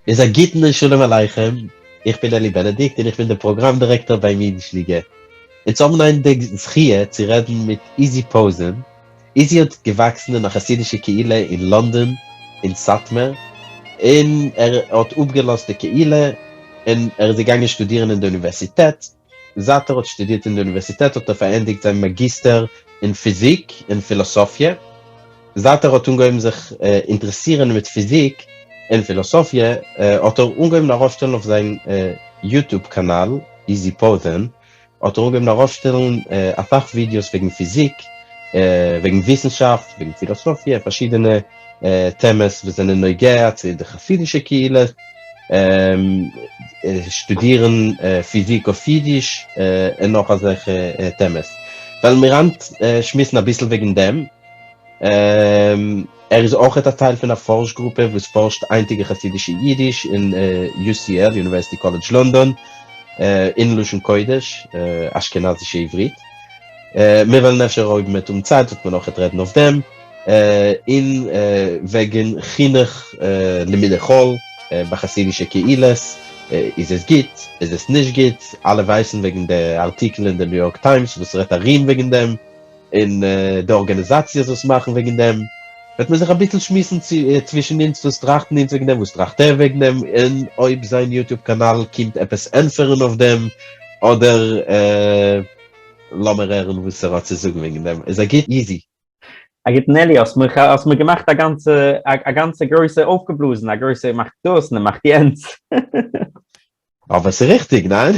איז א גוטן און שלום עליכם, איך בין אלי בענעדיקט און איך בין דער פראגראם דירעקטאר ביים אידיש ליגע. אונז האבן היינט די זכיה צו רעדן מיט איזי פאזען. איזי האט געוואקסן אין א חסידישע קהילה אין לאנדאן, אין סאטמאר, און ער האט אפגעלאזט די קהילה און ער איז געגאנגען שטודירן אין די אוניווערסיטעט. זייט ער האט שטודירט אין די אוניווערסיטעט האט ער פארענדיגט זיין מאגיסטער אין פיזיק און פילאסאפיע. זייט ער האט אנגעהויבן זיך אינטערעסירן מיט פיזיק און פילאסאפיע האט ער אנגעהויבן ארויפשטעלן אויף זיין יוטוב קאנאל איזי פאזען האט ער אנגעהויבן ארויפשטעלן אסאך ווידיאוס וועגן פיזיק, וועגן וויסנשאפט, וועגן פילאסאפיע, פארשידענע טעמעס וואס זענען נוגע צו די חסידישע קהילות, שטודירן פיזיק אויף אידיש, און נאך אזעלכע טעמעס. וועלן מיר היינט שמועסן אביסל וועגן דעם. ער איז אויכעט א טייל פון א פארש גרופע וואס פארשט היינטיגע חסידישע אידיש אין UCL, University College London, אין לשון קודש, אשכנזישע עברית. מיר וועלן אפשר אויב מ'וועט האבן צייט וועט מען אויכעט רעדן אויף דעם. און וועגן חינוך לימודי חול ביי חסידישע קהילות, איז עס גוט? איז עס נישט גוט? אלע ווייסן וועגן די ארטיקל אין די ניו יארק טיימס וואס רעדט ארום וועגן דעם. און די ארגאניזאציעס וואס מאכן וועגן דעם, וועט מען זיך אביסל שמועסן צווישן אונז וואס טראכטן אונז וועגן דעם, וואס טראכט ער וועגן דעם, און אויב זיין יוטוב קאנאל קומט עפעס ענטפערן אויף דעם, אדער לאמיר הערן וואס ער האט צו זאגן וועגן דעם, איז א גוט איזי. א גוטן אלי, האסט מיך האסט מיר געמאכט א גאנצע א גאנצע גרויסע אויפגעבלאזן, א גרויסע מאכט דאס און ער מאכט יענץ. אבער ס'איז ריכטיג, ניין?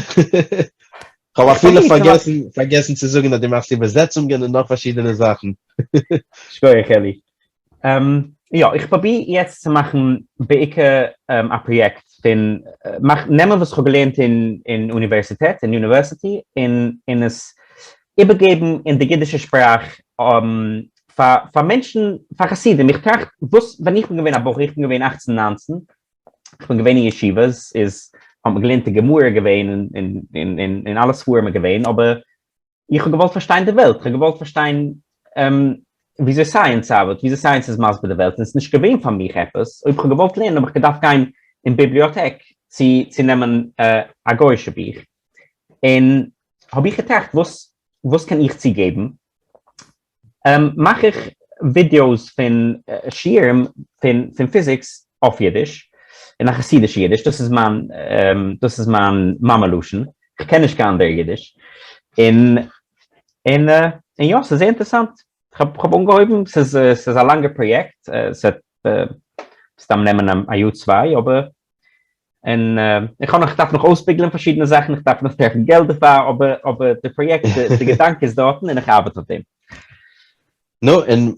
כ'האב אפילו פארגעסן פארגעסן צו זאגן אז דו מאכסט איבערזעצונגען און נאך פארשידענע זאכן. שכוח אלי. יא, איך פרוביר יעצט צו מאכן בעיקר א פראיעקט פון נעמען וואס כ'האב געלערנט אין אוניווערסיטעט, אין university, און עס איבערגעבן אין די אידישע שפראך פאר מענטשן, פאר חסידים. איך טראכט וואס ווען איך בין געווען א בחור, איך בין געווען אכצן ניינצן, איך בין געווען אין ישיבות, איז האט מען געלערנט די גמרא געווען און און און אלע ספרים געווען, אבער איך האב געוואלט פארשטיין די וועלט, איך האב געוואלט פארשטיין וויאזוי סייענס ארבעט, וויאזוי סייענס איז מסביר די וועלט, און עס איז נישט געווען פאר מיך עפעס, אויב איך האב געוואלט לערנען האב איך געדארפט גיין אין ביבליאטעק צו צו נעמען א גוי'אישע בוך, און האב איך געטראכט וואס וואס קען איך צוגעבן, מאך איך ווידיאוס פון שיעורים פון פון פיזיקס אויף אידיש, אין א חסידישע אידיש, דאס איז מיין דאס איז מיין מאמע לשון, איך קען נישט קיין אנדערע אידיש, און און און יא ס'איז זייער אינטערעסאנט, כ'האב כ'האב אנגעהויבן, ס'איז ס'איז א לאנגע פראיעקט, ס'וועט סתם נעמען א יאר צוויי, אבער און איך האב נאך, איך דארף נאך אויסביגלען פארשידענע זאכן, איך דארף נאך טרעפן געלט דערפאר, אבער אבער די פראיעקט, די געדאנק איז דארטן און איך ארבעט אויף דעם. נו, און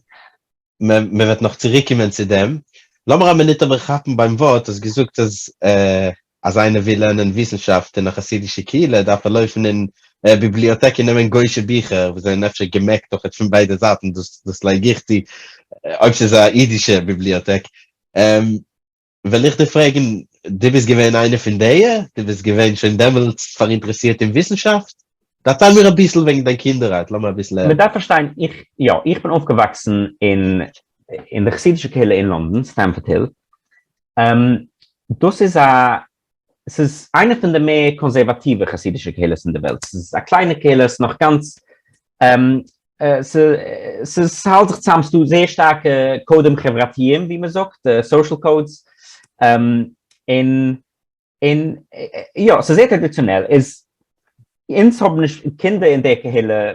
מען וועט נאך צוריקקומען צו דעם. לאמיר א מינוט אבער כאפן ביים ווארט, האסט געזאגט אז אז איינער וויל לערנען וויסנשאפט אין א חסידישע קהילה דארף ער לויפן אין ביבליאטעק און נעמען גוי'שע ביכער וואס זענען אפשר געמעקט אויכעט פון ביידע זייטן, דאס דאס לייג איך צו, אויב ס'איז א אידישע ביבליאטעק. וועל איך דיר פרעגן, דו ביסט געווען איינער פון דיע? דו ביסט געווען שוין דעמאלטס פאראינטערעסירט אין וויסנשאפט? דערצייל מיר אביסל וועגן דיין קינדערהייט, לאמיר אביסל הערן. מען דארף פארשטיין, איך, יא, איך בין אויפגעוואקסן אין אין די חסידישע קהילה אין לאנדאן, סטעמפארד היל. דאס איז א, ס'איז איינע פון די מער קאנסערוואטיווע חסידישע קהילות אין די וועלט. ס'איז א קליינע קהילה, ס'איז נאך גאנץ ס'האלט זיך צוזאם, ס'דא זייער שטארקע קודים חברתיים ווי מ'זאגט, social codes, און און יא, ס'איז זייער טראדיציאנעל, איז אונז האבן נישט קינדער אין די קהילה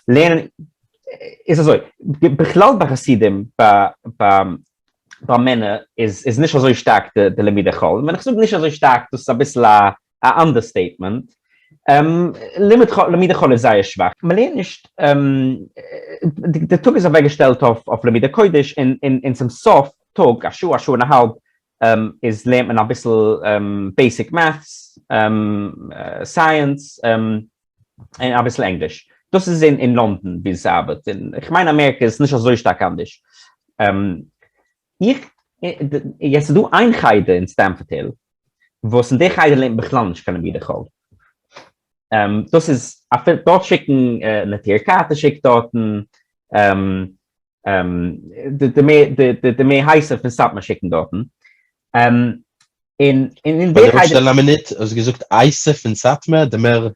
לערנען, איז אזוי, בכלל ביי חסידים ביי ביי מענער איז איז נישט אזוי שטארק די לימודי חול, ווען איך זאג נישט אזוי שטארק דאס איז אביסל א א understatement, לימודי חול איז זייער שוואך, מען לערנט נישט, די טאג איז אוועקגעשטעלט אויף לימודי קודש און צום סוף טאג, א שעה א שעה און א האלב, איז לערנט מען אביסל basic maths, סייענס, און אביסל ענגליש. דאס איז אין לאנדאן ווי עס ארבעט, און איך מיין אמעריקע איז נישט אזוי שטארק אנדערש. איך, יעצט איז דא איין חדר אין סטעמפארד היל, וואס אין די חדר לערנט מען בכלל נישט קיין לימודי חול. דאס איז אפילו דארט שיקן נטורי קרתא שיקט דארטן, די מער הייסע פון סאטמאר שיקן דארטן. און אין די חדר. אפשטעלן א מינוט, האסט געזאגט הייסע פון סאטמאר, די מער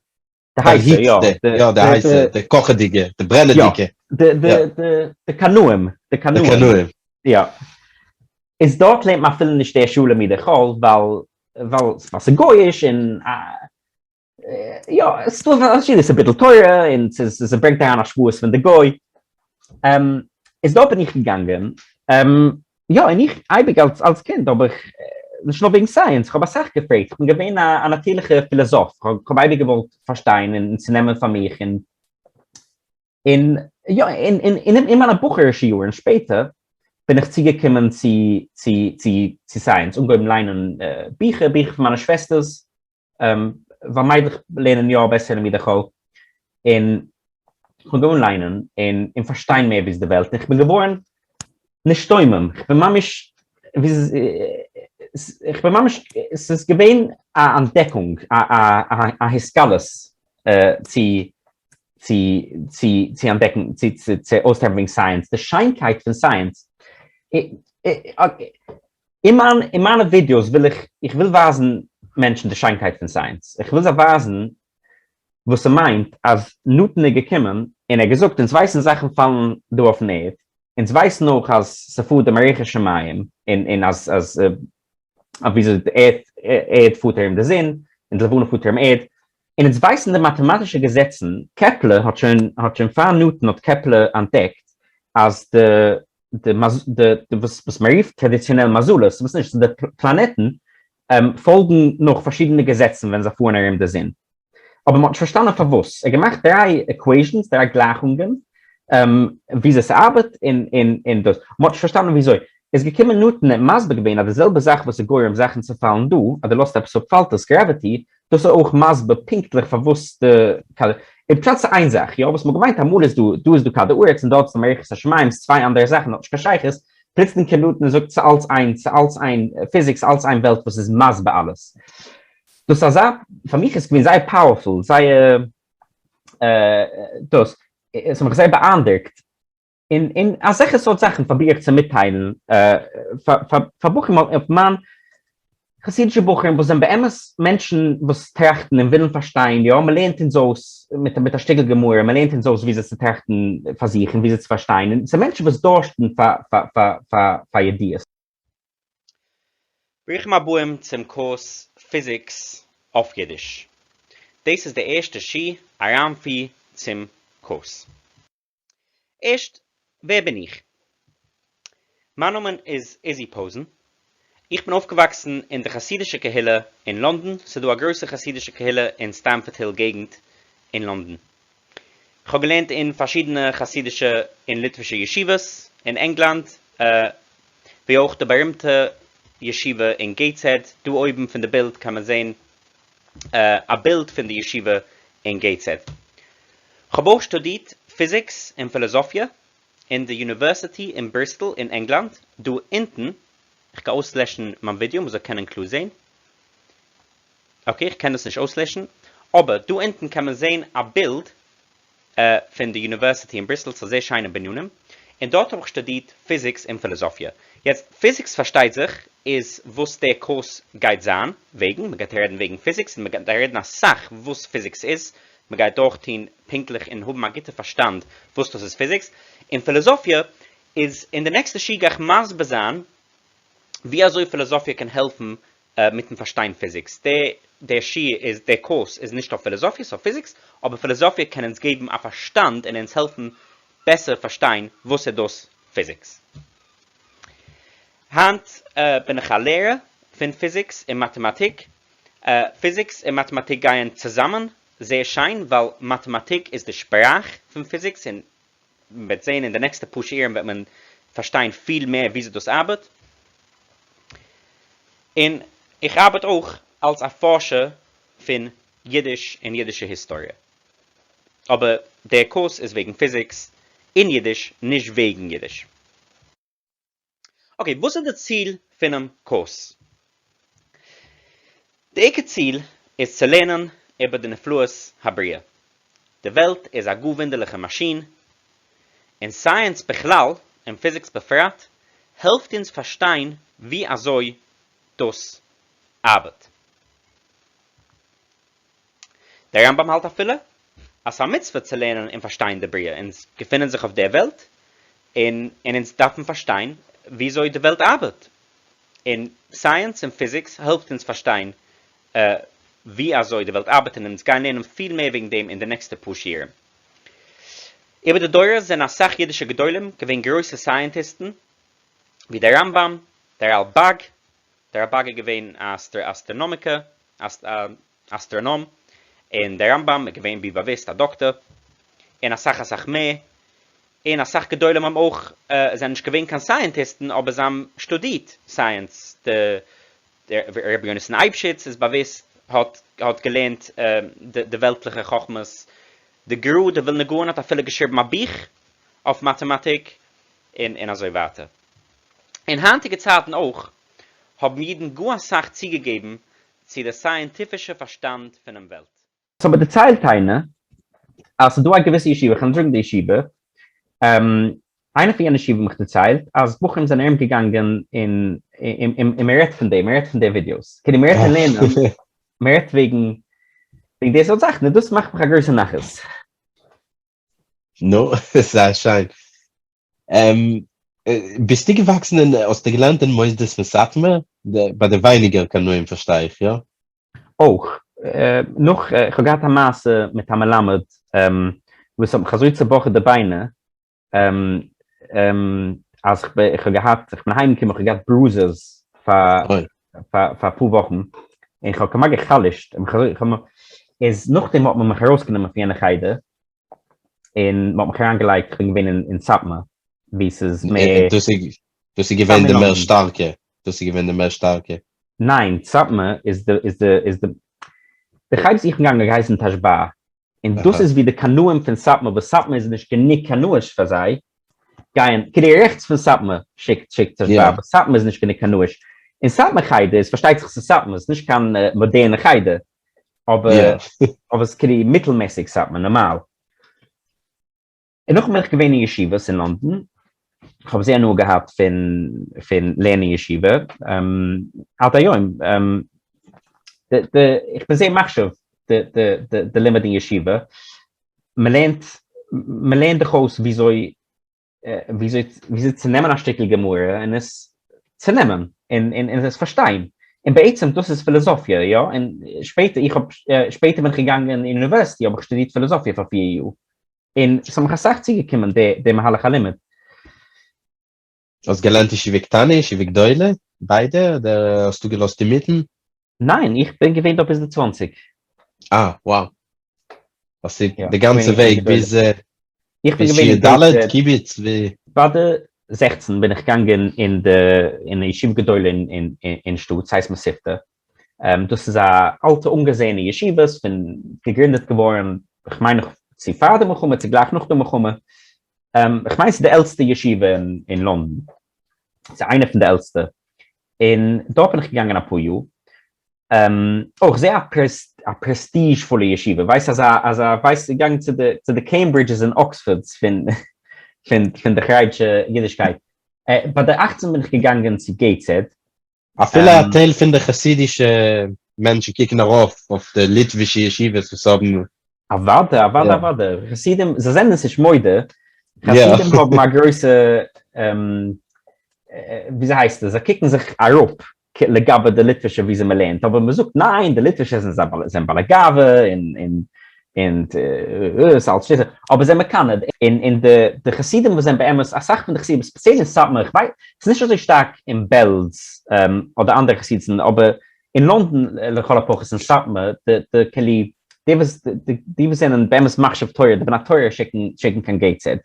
די הייסע, יא. יא, די הייסע, די קאכעדיגע, די ברענעדיגע. די קנאים, די קנאים. די קנאים. יא. איז דארט לערנט מען אפילו נישט די שלום מיט די חול, ווייל ווייל ס'איז גוי'איש און יא, עס איז דא פארשידענע ביטול תורה און ס'ברענגט אריין השפעות פון די גוי. איז דארט בין איך געגאנגען, יא, און איך אייביג אלס אלס קינד האב איך, נישט נאר וועגן סייענס, איך האב אסאך געפרעגט, איך בין געווען א נאטירליכע פילאזאף, איך האב אייביג געוואלט פארשטיין און צונעמען פאר מיך, און און יא, און און אין מיינע בחור'ישע יארן שפעטער בין איך צוגעקומען צו צו צו צו סייענס, אנגעהויבן ליינען ביכער, ביכער פון מיינע שוועסטערס, ווייל מיידלעך לערנען יא בעסער לימודי חול, און איך האב אנגעהויבן ליינען און און פארשטיין מער ווי איז די וועלט, און איך בין געווארן נשתומם, איך בין ממש, איך בין ממש, עס איז געווען א אנטדעקונג, א א א התגלות צו צו צו צו אנטדעקן, צו צו צו אויסטרעפן וועגן סייענס, די שיינקייט פון סייענס. אין מיין אין מיינע ווידיאוס וויל איך איך וויל ווייזן מענטשן די שיינקייט פון סייענס, איך וויל זיי ווייזן וואס ס'מיינט אז ניוטאן איז געקומען און ער האט געזאגט אונז ווייסן זאכן פאלן דא אויפן ערד, אונז ווייסן אויך אז ס'פארט די מערכת שמים און און אז אז וויאזוי די ערד ערד פארט ארום די זון און די לבנה פארט ארום ערד, און אונז ווייסן די מאטעמאטישע געזעצן, קעפלער האט שוין האט שוין פאר ניוטאן האט קעפלער אנטדעקט אז די די די וואס וואס מען רופט טראדיציאנעל מזלות, וואס נישט, די פלאנעטן פאלגן נאך פארשידענע געזעצן ווען זיי פארן ארום די זון, אבער מען האט נישט פארשטאנען פארוואס, ער האט געמאכט דריי equations, דריי גלייכונגען, וויאזוי ס'ארבעט און און און דאס, מען האט נישט פארשטאנען וויאזוי, איז געקומען ניוטאן און מסביר געווען אז די זעלבע זאך וואס איז גורם זאכן צו פאלן דא, אז דו לאזט עפעס אפ פאלט עס, gravity, דאס איז אויך מסביר פונקטליך פארוואס די כדור, און פשט ס'איז איין זאך, יא, וואס מ'האט געמיינט אמאל איז דא, דא איז דא כדור הארץ און דארט איז די מערכת השמים, ס'איז צוויי אנדערע זאכן האט נישט קיין שייכות, פלוצלינג קומט ניוטאן און זאגט ס'איז אלץ איין, ס'איז אלץ איין פיזיקס, אלץ איין וועלט וואס איז מסביר אלעס. דאס איז אזא, פאר מיך איז עס געווען זייער powerful, זייער דאס, עס האט מיך זייער באאיינדרוקט, און און אזעלכע סארט זאכן פרוביר איך צו מיטטיילן פאר בחורים אויף מיין חסידישע בחורים וואס זענען באמת מענטשן וואס טראכטן און ווילן פארשטיין, יא, מען לערנט אונז אויס מיט מיט א שטיקל גמרא, מען לערנט אונז אויס וויאזוי צו טראכטן פאר זיך און וויאזוי צו פארשטיין, און ס'איז מענטשן וואס דורשטן פאר פאר פאר פאר פאר ידיעות. ברוכים הבאים צום קורס פיזיקס אויף אידיש. דאס איז די ערשטע שיעור אריינפיר צום קורס. ערשט, ווער בין איך? מיין נאמען איז איזי פאוזן, איך בין אויפגעוואקסן אין די חסידישע קהילה אין לאנדאן, ס'איז דא א גרויסע חסידישע קהילה אין סטעמפארד היל געגנט אין לאנדאן. איך האב געלערנט אין פארשידענע חסידישע און ליטווישע ישיבות אין ענגלאנד, ווי אויך די בארימטע ישיבה אין געיטסהעד, דא אויבן פון די בילד קען מען זען א בילד פון די ישיבה אין געיטסהעד. כ'האב אויך שטודירט פיזיקס און פילאזאפיע אין די university אין בריסטל אין ענגלאנד, דא אונטן, כ'גיי אויסלעשן מיין ווידעא מ'זאל קענען קלאר זען, okay איך קען דאס נישט אויסלעשן, אבער דא אונטן קען מען זען א בילד פון די university אין בריסטל, ס'איז זייער שיינע בנינים, און דארט האב איך שטודירט פיזיקס און פילאזאפיע. יעצט, פיזיקס פארשטייט זיך איז וואס דער קורס גייט זיין וועגן, מ'גייט רעדן וועגן פיזיקס און מ'גייט רעדן אסאך וואס פיזיקס איז, מ'גייט דורכטון פונקטליך און האבן א גוטע פארשטאנד וואס דאס איז פיזיקס, און פילאזאפיע איז אין די נעקסטע שיעור גיי איך מסביר זיין ווי אזוי פילאזאפיע קען העלפן מיטן פארשטיין פיזיקס, דער שיעור איז, דער קורס איז נישט אויף פילאזאפיע, ס'איז אויף פיזיקס, אבער פילאזאפיע קען אונז געבן א פארשטאנד און אונז העלפן בעסער פארשטיין וואס איז דאס פיזיקס. היינט בין איך א לערער פון פיזיקס און מאטעמאטיק. פיזיקס און מאטעמאטיק גייען צוזאמען זייער שיין, ווייל מאטעמאטיק איז די שפראך פון פיזיקס און מען וועט זען אין די נעקסטע פאר שיעורים וועט מען פארשטיין פיל מער וויאזוי דאס ארבעט, און איך ארבעט אויך אלס א פארשער פון אידיש און אידישע היסטאריע, אבער דער קורס איז וועגן פיזיקס אין אידיש נישט וועגן אידיש. okay, וואס איז די ציל פונעם קורס? די עיקר ציל איז צו לערנען איבער די נפלאות הבריאה. די וועלט איז א גאר וואונדערליכע מאשין, און סייענס בכלל און פיזיקס בפרט העלפט אונז פארשטיין ווי אזוי דאס. ארבעט. דער רמב"ם האלט אפילו אז ס'איז א מצוה צו לערנען און פארשטיין די בריאה, אונז געפינען זיך אויף דער וועלט און אונז דארפן פארשטיין וויאזוי די וועלט ארבעט, און סייענס און פיזיקס העלפט אונז פארשטיין ווי אזוי די וועלט ארבעט און אונז גייען לערנען פיל מער וועגן דעם אין די נעקסטע פאר שיעורים. איבער די דורות זענען אסאך אידישע גדולים געווען גרויסע סייענטיסטן, ווי דער רמב"ם, דער רלב"ג, דער רלב"ג איז געווען א אסטראנאמיקער, אסטראנאם, און דער רמב"ם איז געווען ווי באוויסט א דאקטער, און אסאך אסאך מער, און אסאך גדולים האבן אויך, זענען נישט געווען קיין סייענטיסטן אבער זיי האבן שטודירט סייענס, דער רבי יונתן אייבשיץ איז באוויסט האט האט געלערנט די וועלטליכע חכמות, די גר"א, די ווילנא גאון האט אפילו געשריבן א בוך אויף מאטעמאטיק, און און אזוי ווייטער. אין היינטיגע צייטן אויך האבן אידן גאר אסאך צוגעגעבן צו די סייענטיפישע פארשטאנד פונעם וועלט. ס'האט מיר דערציילט איינער אז ס'איז דא א געוויסע ישיבה, כ'קען נישט זאגן די ישיבה, איינער פון יענע ישיבה האט מיך דערציילט אז בחורים זענען ארום געגאנגען און און מען רעדט פון דעם, מען רעדט פון די ווידיאוס, כאילו מען רעדט אין לערנען, מען רעדט וועגן וועגן די סארט זאכן, און דאס מאכט מיך א גרויסע נחת. נו, זייער שיין. ביסטו געוואקסן אין, האסטו געלערנט אין מוסדות פון סאטמאר? ביי די ווייניגער קנאים פארשטיי איך, יא? אויך. נאך, איך האב געהאט א מעשה מיט א מלמד וואס האט מיך אזוי צובראכן די ביינער, אז איך האב געהאט, איך בין אהיים געקומען, איך האב געהאט bruises פאר פאר אפאר וואכן, און איך האב כמעט גע'חלש'ט, איז נאכדעם האט מען מיך ארויסגענומען פון יענע חדר, און מ'האט מיך אריינגעלייגט, איך בין געווען אין סאטמאר, ווי ס'איז מער. דאס איז געווען די מער שטארקע, דאס איז געווען די מער שטארקע. ניין, סאטמאר איז די, איז די, איז די, די חדר וואס איך בין געגאנגען האט געהייסן תשב"א, און דאס איז ווי די קנאים פון סאטמאר, וואס סאטמאר איז נישט גענוג קנאיש פאר זיי, גייען, כאילו רעכטס פון סאטמאר שיקט שיקט תשב"א, אבער סאטמאר איז נישט גענוג קנאיש, און סאטמאר חדר איז פארשטייט זיך ס'איז סאטמאר, ס'איז נישט קיין מאדערנע חדר, אבער אבער ס'איז כאילו מיטלמעסיג סאטמאר, נארמאל. און נאכדעם בין איך געווען אין ישיבות אין לאנדאן, איך האב זייער הנאה געהאט פון פון לערנען אין ישיבה, עד היום, די די איך בין זייער מחשיב די די די די לימוד אין ישיבה, מ'לערנט מ'לערנט דיך אויס וויאזוי וויאזוי וויאזוי צו נעמען א שטיקל גמרא און עס צונעמען און און עס פארשטיין, און בעצם דאס איז פילאזאפיע, יא, און שפעטער איך האב שפעטער בין איך געגאנגען אין אוניווערסיטי האב איך שטודירט פילאזאפיע פאר פיר יאר, און ס'האט מיך אסאך צוגעקומען די די מהלך הלימוד. האסט געלערנט ישיבה קטנה, ישיבה גדולה, ביידע, אדער האסטו געלאזט אינמיטן? ניין, איך בין געווען דארט ביז די צוואנציג. אה, wow. האסטו די גאנצע וועג ביז ביז שיעור ד', קיבוץ, ווי? ביי די 16 בין איך געגאנגען אין די אין די ישיבה גדולה אין אין שטאט, ס'הייסט מתיבתא. דאס איז א אלטע אנגעזעענע ישיבה, ס'פון געגרינדעט געווארן כ'מיין נאך צו פאר די מלחמה צו גלייך נאך די מלחמה, כ'מיין ס'איז די עלטסטע ישיבה אין לונדון, ס'איז איינע פון די עלטסטע, און דארט בין איך געגאנגען אפאר יאר, אויך זייער א פרעסטיזשפולע ישיבה, ווייסט אזא אזא ווייסט געגאנגען צו די צו די קעימברידזשעס און אקספארדס פון פון פון די חרדישע אידישקייט, ביי די אכצן בין איך געגאנגען צו געיטסהעד. אפילו א טייל פון די חסידישע מענטשן קוקן ארויף אויף די ליטווישע ישיבות וואס האבן. אוואדע אוואדע אוואדע, חסידים זיי זענען עס נישט מודה, חסידים האבן א גרויסע וויאזוי הייסט עס, זיי קוקן זיך אראפ לגבי די ליטווישע וויאזוי מען לערנט, אבער מען זאגט ניין די ליטווישע זענען זענען בעלי גאווה און און און ס'אלץ שטותים, אבער זיי מקנא, און און די די חסידים וואס זענען באמת, אסאך פון די חסידים ספעציעל אין סאטמאר, איך ווייס, ס'איז נישט אזוי שטארק אין בעלז אדער אנדערע חסידות'ן, אבער אין לונדון לכל הפחות אין סאטמאר, די די כאילו די וואס די וואס זענען באמת מחשיב תורה, די בני תורה שיקן שיקן קיין געיטסהעד.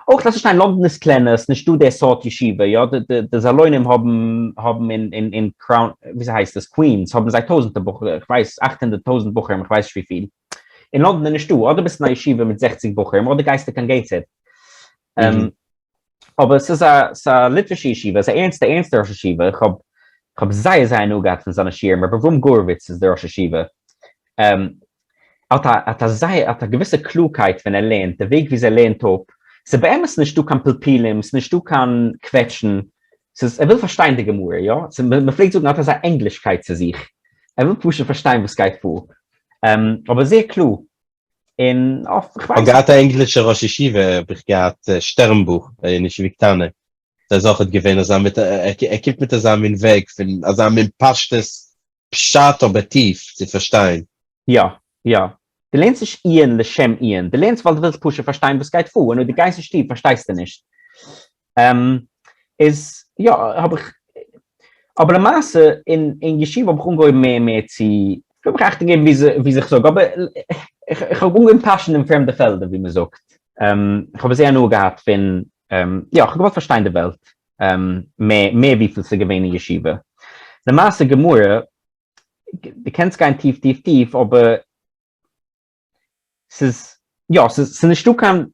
אויך לאז נישט שטיין לונדון איז קלענער, ס'איז נישטא די סארט ישיבה, יא די די די זאלוינים האבן האבן אין אין אין קראון וויאזוי הייסט עס קווינס האבן זיי טויזענטער בחורים איך ווייס 800 טויזענט בחורים איך ווייס נישט וויפיל, אין לונדון איז נישטא, אדער ביסטו אין א ישיבה מיט 60 בחורים אדער גייסטו קיין געיטסהעד. אבער ס'איז א ס'איז א ליטווישע ישיבה, ס'איז א ערנסטע ערנסטע ראש ישיבה, איך האב איך האב זייער זייער הנאה געהאט פון זיינע שיעורים, רבי אברהם גורוויץ איז דער ראש ישיבה, האט א האט א זייער האט א געוויסע קלארקייט ווען ער לערנט, די וועג וויאזוי ער לערנט אפ, ס'איז באמת נישטא קיין פלפולים, ס'איז נישטא קיין קוועטשן, ס'איז, ער וויל פארשטיין די גמרא, יא? מ'פלעגט זאגן ער האט אזא ענגלישקייט צו זיך, ער וויל פשוט פארשטיין וואס גייט פאר, אבער זייער קלאר, און אויף, איך ווייס. כ'האב געהאט א ענגלישע ראש ישיבה האב איך געהאט שטערנבוך אין ישיבה קטנה, ס'איז אויכעט געווען אזא מיט ער קומט מיט אזא מין וועג פון אזא מין פשטות פשט אבער טיף צו פארשטיין. יא יא, דו לערנסט נישט עיון לשם עיון, דו לערנסט ווייל דו ווילסט פשוט פארשטיין וואס גייט פאר, און אויב דו גייסט נישט טיף פארשטייסטו נישט. איז יא האב איך, אבער למעשה אין אין ישיבה האב איך אנגעהויבן מער און מער צו, איך האב מיך אכטונג געבן ווי איך זאג, אבער איך האב אנגעהויבן פאשען אין פרעמדע פעלדער ווי מען זאגט, איך האב זייער הנאה געהאט פון, יא איך האב געוואלט פארשטיין די וועלט מער מער וויפיל ס'איז געווען אין ישיבה. למעשה גמרא, דו קענסט גיין טיף טיף טיף אבער ס'איז יא ס'איז נישטא קיין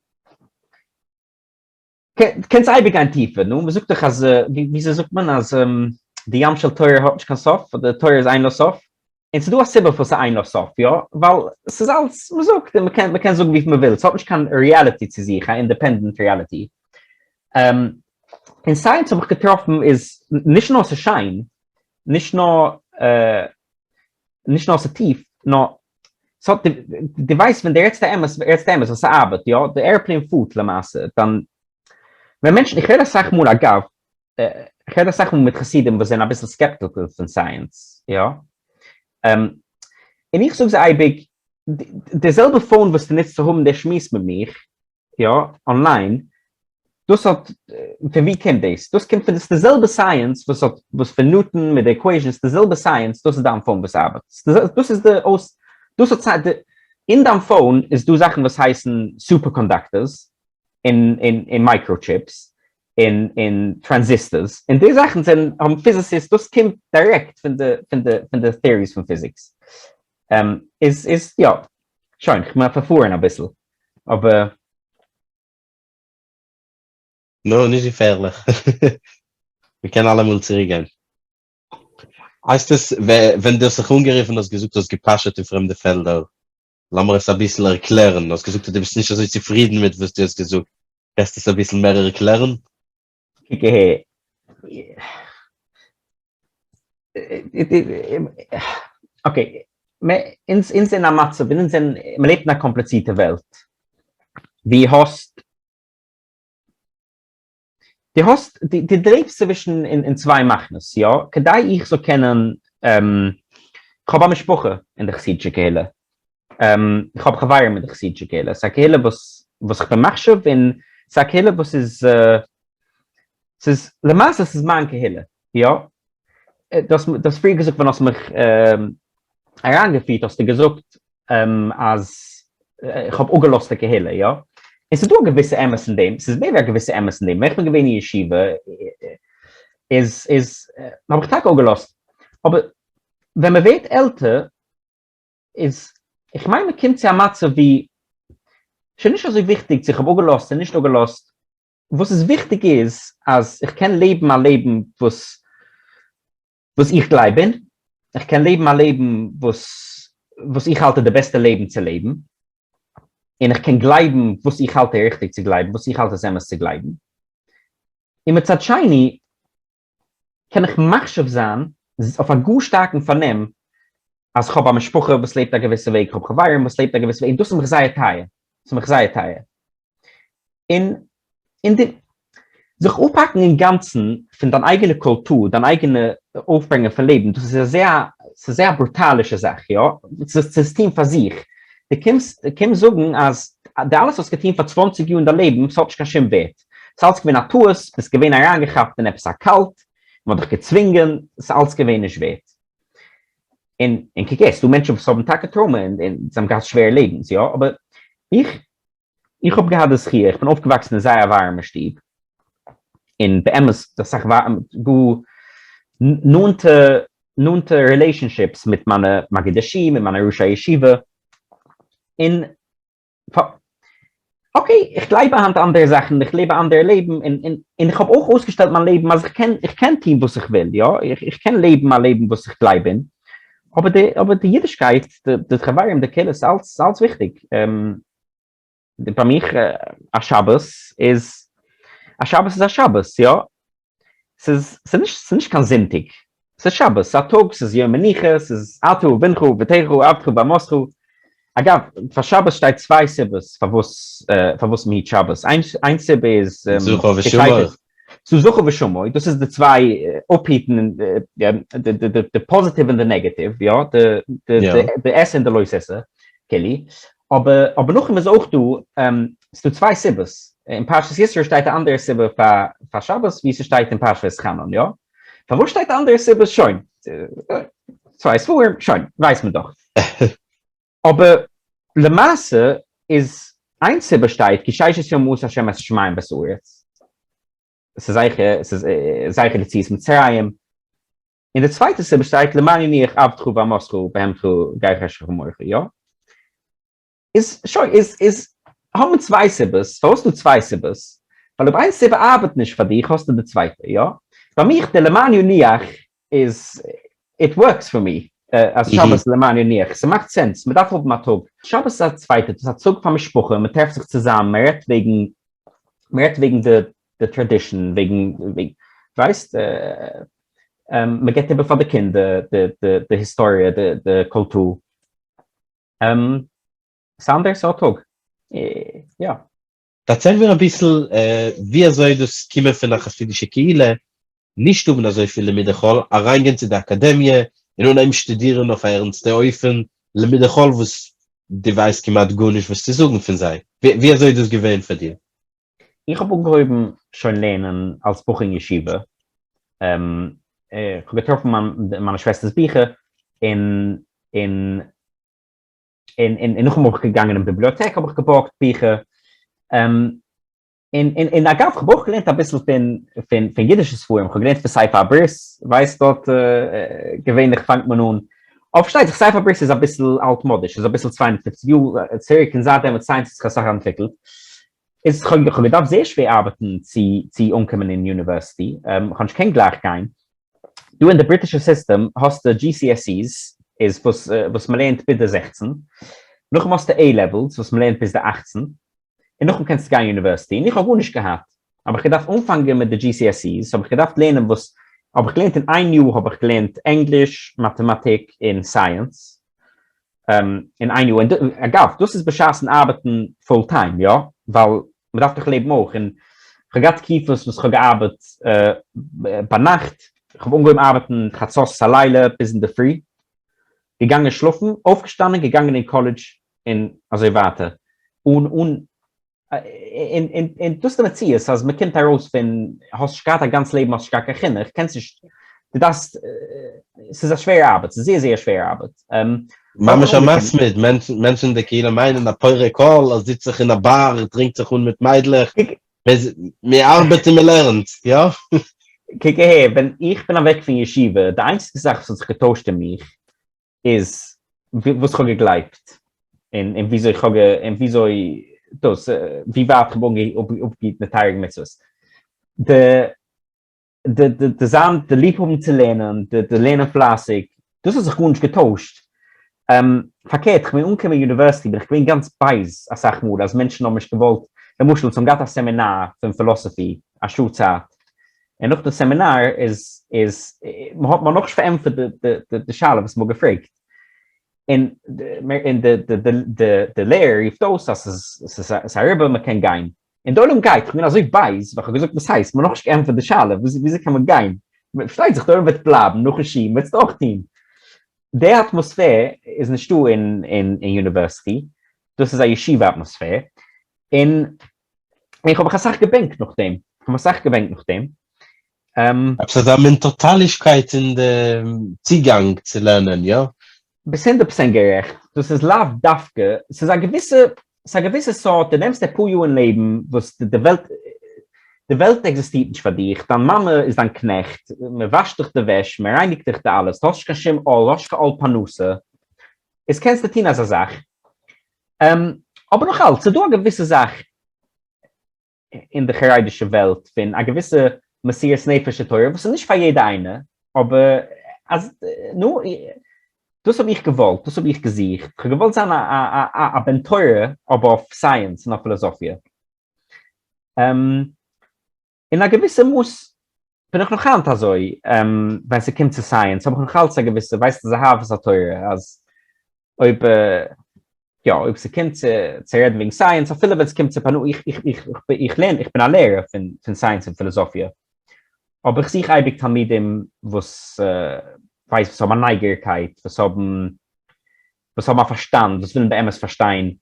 קענסט אייביג גיין טיפער, נו, מ'זאגט דאך אז, וויאזוי זאגט מען אז די ים של תורה האט נישט קיין סוף, אדער תורה איז אין לה סוף, און ס'איז דא א סיבה פארוואס ס'איז אין לה סוף, יא, ווייל ס'איז אלץ, מ'זאגט און מ'קען, מ'קען זאגן וויפיל מ'וויל, ס'האט נישט קיין reality צו זיך, א independent reality. און science האב איך געטראפן איז נישט נאר ס'איז שיין, נישט נאר, נישט נאר ס'איז טיף, נאר ס'האט די, דו ווייסט ווען דו רעדסט די אמת, רעדסט די אמת ווייל ס'ארבעט, יא, די airplane פארט למעשה, דאן ווען מענטשן, איך רעד אסאך מאל אגב, איך רעד אסאך מאל מיט חסידים וואס זענען אביסל skeptical פון science, יא, און איך זאג זיי אייביג, די זעלבע phone וואס דו נוצט צו האבן די שמועס מיט מיך, יא, online, דאס האט, פון ווי קומט דאס? דאס קומט פון, דאס איז די זעלבע science וואס האט, וואס פון Newton מיט די equations, די זעלבע science, דאס איז דיין phone וואס ארבעט. דאס איז די אויס, דאס האט סיי, אין דיין phone איז דא זאכן וואס הייסן superconductors, און און און microchips, און און transistors, און די זאכן זענען, האבן physicists, דאס קומט דירעקט פון די פון די פון די theories פון physics. איז איז יא, שוין, כ'בין פארפארן אביסל. אבער. נו, נישט געפערליך. מ'קען אלעמאל צוריקגיין. הייסט עס, ווען דו האסט זיך אנגערופן האסט געזאגט האסט געפאשעט אין פרעמדע פעלדער, לאמיר עס אביסל ערקלערן, האסט געזאגט אז דו ביסט נישט אזוי צופרידן מיט וואס דו האסט געזאגט, קענסט עס אביסל מער ערקלערן? קוק אהער. Okay, אונז זענען א מצב, אונז זענען, מ'לעבט אין א קאמפליצירטע וועלט, ווי האסט, דו האסט, דו לעבסט צווישן אין צוויי מחנות, יא, כדי איך זאל קענען, כ'האב א משפחה אין די חסידישע קהילה, איך האב חברים אין די חסידישע קהילה, ס'איז א קהילה וואס וואס איך בין מחשיב, און ס'איז א קהילה וואס איז, ס'איז, למעשה ס'איז מיין קהילה, יא, דו האסט פריער געזאגט ווען האסט מיך אריינגעפירט האסטו געזאגט אז איך האב אפגעלאזט די קהילה, יא, און ס'איז דא א געוויסע אמת אין דעם, ס'איז מער ווי א געוויסע אמת אין דעם, ווען איך בין געווען אין ישיבה איז איז האב איך טאקע אפגעלאזט, אבער ווען מ'ווערט עלטער איז איך מיין מען קומט צו א מצב ווי שוין נישט אזוי וויכטיג צו איך האב אפגעלאזט צו נישט אפגעלאזט, וואס איז וויכטיג איז אז איך קען לעבן א לעבן וואס וואס איך גלייב אין, איך קען לעבן א לעבן וואס וואס איך האלט איז די בעסטע לעבן צו לעבן, און איך קען גלייבן וואס איך האלט איז ריכטיג צו גלייבן, וואס איך האלט איז אמת צו גלייבן, און מצד שני קען איך מחשיב זיין אויף א גאר שטארקן פארנעם אז כ'האב א משפחה וואס לעבט א געוויסע וועג, כ'האב חברים וואס לעבט א געוויסע וועג, און דאס איז מיך זייער טייער, ס'איז מיך זייער טייער. און און די זיך אפהאקן אינגאנצן פון דיין אייגענע קולטור, דיין אייגענע אויפברענגען פון לעבן, דאס איז א זייער, ס'איז זייער א ברוטאלישע זאך, יא, צו עס טון פאר זיך. דו קומסט, דו קומסט זאגן אז די אלעס האסט געטון פאר צוואנציג יאר אין דיין לעבן, ס'האט נישט קיין שום ווערט. ס'איז אלץ געווען א טעות, ביסט געווען אריינגעכאפט אין עפעס א cult, מ'האט דיך געצווינגען, ס'איז אלץ געווען נישט ווערט. און און קוק ס'דא מענטשן וואס האבן טאקע trauma און און זיי האבן געהאט שווערע לעבנס, יא, אבער איך איך האב געהאט די זכי', איך בין אויפגעוואקסן אין זייער א ווארעמע שטוב, און באמת אסאך גאר נאנטע נאנטע relationships מיט מיינע מגידי שיעור, מיט מיינע ראשי ישיבה, און okay, איך גלייב היינט אנדערע זאכן, איך לעב א אנדערע לעבן, און און און איך האב אויך אויסגעשטעלט מיין לעבן אז איך קען איך קען טון וואס איך וויל, יא, איך איך קען לעבן א לעבן וואס איך גלייב אין, אבער די אבער די אידישקייט, די די חברים, די קהילה, ס'איז אלץ ס'איז אלץ וויכטיג. ביי מיך א שבת איז, א שבת איז א שבת, יא. ס'איז נישט ס'איז נישט קיין זונטאג, ס'איז שבת, ס'איז א טאג, ס'איז יום מנוחה, ס'איז אתה ובנך ובתך עבדך ואמתך. אגב, פאר שבת שטייט צוויי סיבות פארוואס פארוואס מ'היט שבת, איין סיבה איז זכור ושמור. ס'איז זכור ושמור, דאס איז די צוויי אפהיטן די פאזיטיוו און די נעגאטיוו, יא, די עשה און די לא תעשה, כאילו, אבער אבער נאכדעם איז אויך דא, ס'איז דא צוויי סיבות, אין פרשת יתרו שטייט א אנדערע סיבה פאר פאר שבת ווי ס'שטייט אין פרשת ואתחנן, יא? פארוואס שטייט אנדערע סיבות שוין, צוויי ספרים, שוין, ווייסט מען דאך. אבער למעשה איז איין סיבה שטייט כי ששת ימים עשה ה' את השמים ואת הארץ, ס'איז זכר, ס'איז זכר ליציאת מצרים, און די צווייטע סיבה שטייט למען ינוח עבדך ואמתך בהמתך גרך אשר חמורך, יא? איז שוין, איז איז האט מען צוויי סיבות, פארוואס דא צוויי סיבות? ווייל אויב איין סיבה ארבעט נישט פאר דיך האסטו די צווייטע, יא? ביי מיך די למען ינוח איז it works for me, אז שבת למען ינוח, ס'מאכט sense, מ'דארף האבן א טאג, שבת איז א צווייטע, דאס איז א טאג פאר משפחה, מ'טרעפט זיך צוזאם, מ'רעדט וועגן, מ'רעדט וועגן די די tradition, וועגן, ווייסט, מ'געבט איבער פאר די קינדער די היסטאריע, די קולטור. ס'איז אנדערע סארט טאג, יא. דערצייל מיר אביסל ווי אזוי דאס קומען פון א חסידישע קהילה, נישט האבן אזויפיל לימודי חול, אריינגיין צו די אקאדעמיע און אנהייבן שטודירן אויף א ערנסטע אופן לימודי חול וואס דו ווייסט כמעט גארנישט וואס צו זאגן פון זיי, ווי אזוי איז דאס געווען פאר דיר? איך האב אנגעהויבן שוין לערנען אלס בחור אין ישיבה, איך האב געטראפן מיינע שוועסטער'ס ביכער, און און און און נאכדעם האב איך געגאנגען אין ביבליאטעק האב איך געבארגט ביכער, און און און אגב כ'האב אויך געלערנט אביסל פון פון פון אידישע ספרים, כ'האב געלערנט פון ספר הברית, ווייסט דארט געווענליך פאנגט מען אן, אבער פארשטייט זיך ספר הברית איז אביסל אלטמאדיש, איז אביסל 250 יאר צוריק און זייטדעם האט science זיך אסאך אנטוויקלט, איז כ'האב געדארפט זייער שווער ארבעטן צו צו אנקומען אין university, כ'האב נישט געקענט גלייך גיין, דא אין די בריטישע סיסטעם האסטו GCSEs איז וואס וואס מ'לערנט ביז די 16, נאכדעם האסטו A levels וואס מ'לערנט ביז די 18, און נאכדעם קענסטו גיין university, און איך האב גארנישט געהאט, האב איך געדארפט אנפאנגען מיט די GCSEs, האב איך געדארפט לערנען וואס, האב איך געלערנט אין איין יאר האב איך געלערנט ענגליש, מאטעמאטיק און science, אין איין יאר, און אגב דאס איז בשעת'ן ארבעטן full time, יא, ווייל מ'דארף דאך לעבן אויך, און כ'האב געהאט תקופות וואס כ'האב געארבעט ביינאכט, כ'האב אנגעהויבן ארבעטן חצות הלילה ביז אינדערפרי, געגאנגען שלאפן, אויפגעשטאנען, געגאנגען אין קאלעדזש, און אזוי ווייטער, און און און דאס איז די מציאות אז מען קומט ארויס פון האסט נישט געהאט א גאנץ לעבן האסט נישט געהאט קיין חינוך קענסט נישט דו דארפסט ס'איז א שווערע ארבעט ס'איז זייער זייער שווערע ארבעט. ממש א מתמיד, מענטשן אין די קהילה מיינען א פורק עול, ער זיצט זיך אין א באר, טרינקט זיך אן מיט מיידלעך, מען ארבעט און מען לערנט, יא? קוק אהער, ווען איך בין אוועק פון ישיבה, די איינציגסטע זאך וואס האט זיך געטוישט אין מיך איז וואס כ'האב געגלייבט און און וויאזוי כ'האב און וויאזוי דאס ווי ווייט כ'האב אפגעהיטן די תרי"ג מצוות. די די די די זיין די ליב האבן צו לערנען די די לערנען פלייסיג דאס האט זיך גארנישט געטוישט. פארקערט כ'בין אנגעקומען אין university בין איך געווען גאנץ בייז אסאך מאל אז מענטשן האבן נישט געוואלט למשל אונז האבן געהאט א סעמינאר פון philosophy א שעה צייט און נאך די סעמינאר איז איז מען האט נאכנישט פארענטפערט די די שאלה וואס מען האט געפרעגט, און און די די די די לערער רופט אויס אז ס'איז ס'איז אריבער מען קען גיין, און די עולם גייט, כ'בין אזוי בייז ווייל כ'האב געזאגט וואס הייסט מען האט נאכנישט געענטפערט די שאלה וויאזוי קען מען גיין, פארשטייט זיך די עולם וועט בלייבן נאכן שיעור מען וועט עס אויך טון, די אטמאספער איז נישטא אין אין university, דאס איז א ישיבה אטמאספער, און איך האב מיך אסאך געבענקט נאך דעם, איך האב אסאך געבענקט נאך דעם. עפעס אזא מין טאטאלישקייט אין די צוגאנג צו לערנען, יא? ביסט 100% גערעכט, דאס איז לאו דווקא, ס'איז א געוויסע, ס'איז א געוויסע סארט, דו נעמסט אפאר יאר אין לעבן וואס די וועלט, די וועלט עקזיסטירט נישט פאר דיך, דיין מאמע איז דיין קנעכט, מען וואשט דיך די וועש, מען רייניגט דיך די אלעס, דו האסט נישט קיין שום עול, האסט נישט קיין עול פרנסה, איז קענסטו טון אזא זאך. אבער נאך אלץ, ס'איז דא א געוויסע זאך אין די חרדישע וועלט פון א געוויסע מסירת נפש לתורה וואס איז נישט פאר יעדע איינע, אבער אז נו, דאס האב איך געוואלט, דאס האב איך געזוכט, כ'האב געוואלט זיין א בן תורה אבער אויף science און אויף פילאזאפיע. אין א געוויסע מאס. בין איך נאך היינט אזוי, ווען ס'קומט צו science האב איך נאך אלץ א געוויסע, ווייסט איז אהבת התורה, אז אויב יא, אויב ס'קומט צו צו רעדן וועגן science, אפילו ווען ס'קומט צו פרנסה, איך איך איך איך לערן, איך בין א לערער פון פון science און פילאזאפיע, אבער איך זוך אייביג תלמידים וואס ווייסט וואס האבן א נייגערקייט, וואס האבן וואס האבן א פארשטאנד, וואס ווילן באמת פארשטיין.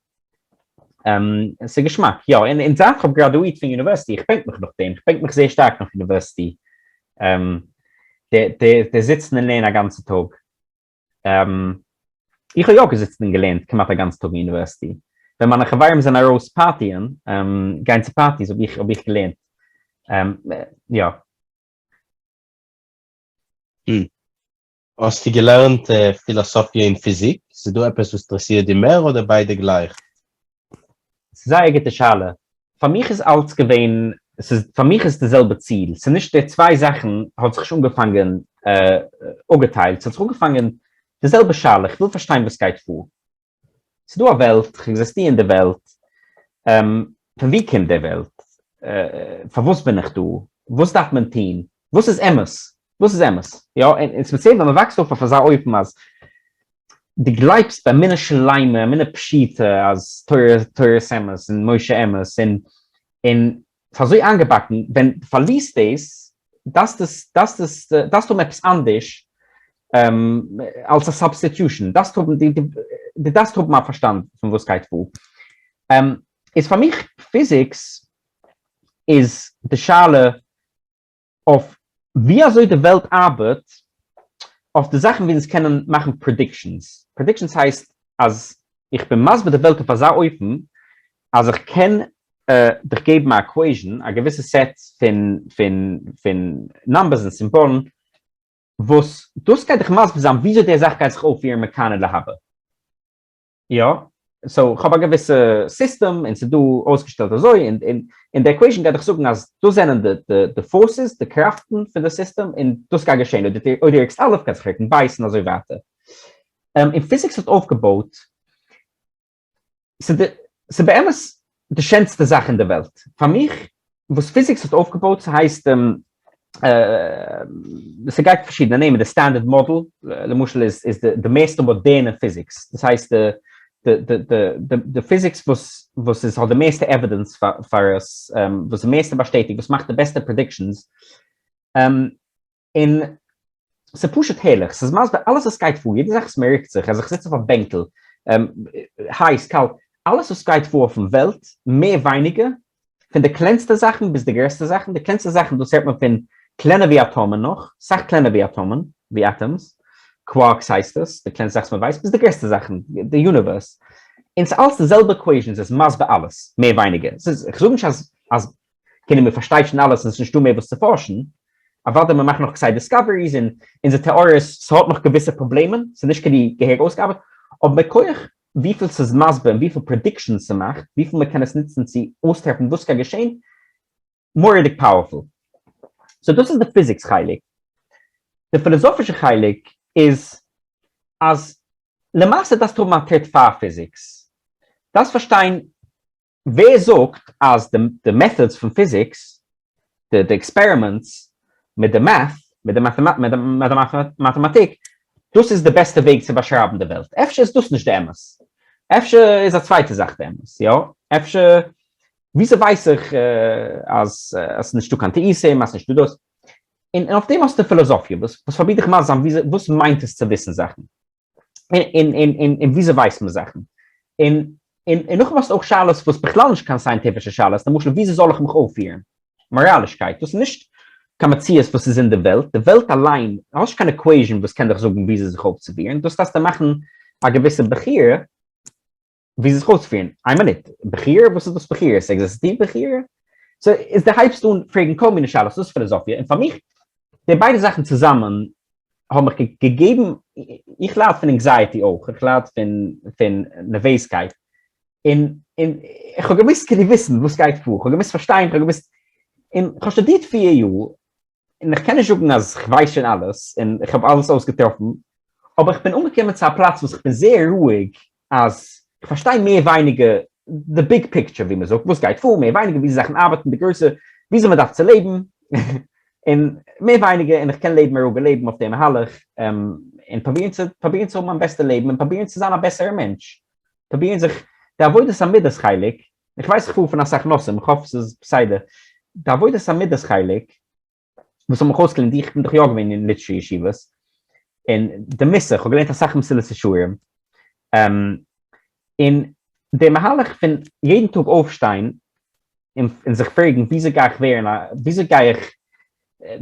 ס'איז געשמאק, יא, און און זייט כ'האב גראדואירט פון university, איך בענק מיך נאך דעם, איך בענק מיך זייער שטארק נאך university, די די די זיצן און לערנען א גאנצע טאג. איך האב יא געזיצן און געלערנט כמעט א גאנץ טאג אין university. ווען מיינע חברים זענען ארויס פארטיען, גיין צו parties, האב איך האב איך געלערנט. יא. האסטו געלערנט פילאסאפיע און פיזיק? ס'איז דא עפעס וואס אינטערעסירט דיר מער אדער ביידע גלייך? ס'איז זייער גוטע שאלה. פאר מיך איז אלץ געווען, ס'איז פאר מיך איז די זעלבע ציל, ס'איז נישט די צוויי זאכן האט זיך נישט אנגעפאנגען אפגעטיילט, ס'האט זיך אנגעפאנגען די זעלבע שאלה, איך וויל פארשטיין וואס גייט פאר. ס'איז דא א וועלט, איך עקזיסטיר אין די וועלט, פון וואו קומט די וועלט? פארוואס בין איך דא? וואס דארף מען טון? וואס איז אמת? וואס איז אמת? יא, און ספעציעל ווען מ'וואקסט אויף אויף אזא אופן אז דו גלייבסט באמונה שלימה, אמונה פשוטה אז תורה תורת אמת און משה אמת און און ס'איז אזוי איינגעבאקן, ווען דו פארלירסט דאס, דארפסט עס דארפסט עס דארפסט האבן עפעס אנדערש אלס א substitution, דארפסט האבן די דו דארפסט האבן א פארשטאנד פון וואס גייט פאר. איז פאר מיך physics איז די שאלה אויף ווי אזוי די וועלט ארבעט, אויף די זאכן ווי אונז קענען מאכן predictions. Predictions הייסט אז איך בין מסביר די וועלט אויף אזא אופן אז איך קען דיך געבן א equation, א געוויסע set פון פון פון numbers און סימבאלן, וואס דאס גייט דיך מסביר זיין וויאזוי די זאך גייט זיך אויפפירן מכאן ולהבא. יא, so כ'האב א געוויסע סיסטעם און ס'איז דא אויסגעשטעלט אזוי און און די equation גייט דיך זאגן אז דאס זענען די די forces, די קראפטן פון די סיסטעם און דאס גייט געשען אויב דו רוקסט א' גייט זיך רוקן ב' און אזוי ווייטער. און physics האט אויפגעבויט, ס'איז באמת די שענסטע זאך אין די וועלט פאר מיך, וואס physics האט אויפגעבויט, ס'הייסט ס'גייט פארשידענע נעמען, די standard model למשל איז איז די מערסטע מאדערנע physics, דאס הייסט די physics וואס וואס איז האט די מערסטע evidence פאר עס, וואס איז מערסטע באשטעטיגט, וואס מאכט די בעסטע predictions, און ס'איז פשוט הערליך, ס'איז מסביר אלעס וואס גייט פאר, יעדע זאך וואס מ'רוקט זיך, אז איך זיץ אויף א בענקל, הייס, קאלט, אלעס וואס גייט פאר אויפן וועלט, מער ווייניגער, פון די קלענסטע זאכן ביז די גרעסטע זאכן, די קלענסטע זאכן דאס הערט מען פון קלענער ווי אטאמען נאך, סאך קלענער ווי אטאמען, ווי atoms, quarks הייסט עס, די קלענסטע זאך וואס מ'ווייסט, ביז די גרעסטע זאכן, די universe, און ס'איז אלעס די זעלבע equations, עס איז מסביר אלעס, מער ווייניגער, ס'איז, איך זאג נישט אז אז כאילו מען פארשטייט שוין אלעס און עס איז נישטא מער וואס צו פארשן, אוודאי מען מאכט נאך כסדר discoveries און אונזער טעאריעס, ס'האט נאך געוויסע פראבלעמען, ס'איז נישט כאילו געהעריג אויסגעארבעט, אבער מכח וויפיל ס'איז מסביר און וויפיל predictions ס'מאכט, וויפיל מען קען עס נוצן צו אויסטרעפן וואס גייט געשען, מורא'דיג powerful. So דאס איז די physics חלק. די פילאזאפישע חלק איז אז למעשה דארפסטו האבן א טריט פאר physics, דארפסט פארשטיין ווער זאגט אז די methods פון physics, די experiments, מיט די math, מיט די מאטעמאטיק, דאס איז די בעסטע וועג צו באשרייבן די וועלט? אפשר איז דאס נישט די אמת? אפשר איז א צווייטע זאך די אמת, יא? אפשר, וויאזוי ווייס איך אז עס איז נישטא קיין טעותים, אז ס'נישטא דאס? און אויף דעם האסטו פילאזאפיע, וואס פרובירט דיך מסביר זיין וואס מיינט עס צו וויסן זאכן. און און און און וויאזוי ווייסט מען זאכן? און און און נאכדעם האסטו אויך שאלות וואס בכלל נישט קיין סייענטיפישע שאלות, למשל וויאזוי זאל איך מיך אויפפירן? מאראלישקייט, דאס איז נישט קיין מציאות וואס איז אין די וועלט, די וועלט אליין, האסט נישט קיין equation וואס קען דיך זאגן וויאזוי זיך אויפצופירן, דאס דארפסטו מאכן א געוויסע בחירה ווי זיך אויספירן. איין מינוט, בחירה? וואס איז דאס בחירה? ס'עקזיסטירט בחירה? So איז דו הייבסט אן פרעגן כל מיני שאלות, דאס איז פילאזאפיע, און פאר מיך, די ביידע זאכן צוזאמען האבן מיך געגעבן, איך לייד פון anxiety אויך, איך לייד פון פון נערוועזקייט, און און איך האב געמוזט כאילו וויסן וואס גייט פאר, איך האב געמוזט פארשטיין, איך האב געמוזט, און איך האב שטודירט פיר יאר, און איך קען נישט זאגן אז איך ווייס שוין אלעס און איך האב אלעס אויסגעטראפן, אבער איך בין אנגעקומען צו א פלאץ וואס איך בין זייער רואיג אז איך פארשטיי מער ווייניגער די big picture ווי מען זאגט, וואס גייט פאר, מער ווייניגער ווי זאכן ארבעטן, די גרויסע, וויאזוי מען דארף צו לעבן. און מער ווייניגער, און איך קען לעבן א רואיגע לעבן אויף די מהלך, און פרובירן צו, פרובירן צו האבן מיין בעסטע לעבן, און פרובירן צו זיין א בעסערע מענטש, פרובירן זיך, די עבודת המידות חלק, איך ווייס איך פאר פון אסאך נושאים, איך האף ס'איז בסדר, די עבודת המידות חלק, וואס האט מיך אויסגעלערנט, איך בין דאך יא געווען אין ליטווישע ישיבות, און די מוסר, איך האב געלערנט אסאך מסילת ישרים, און די מהלך פון יעדן טאג אויפשטיין און זיך פרעגן וויאזוי גיי איך ווערן א, וויאזוי גיי איך,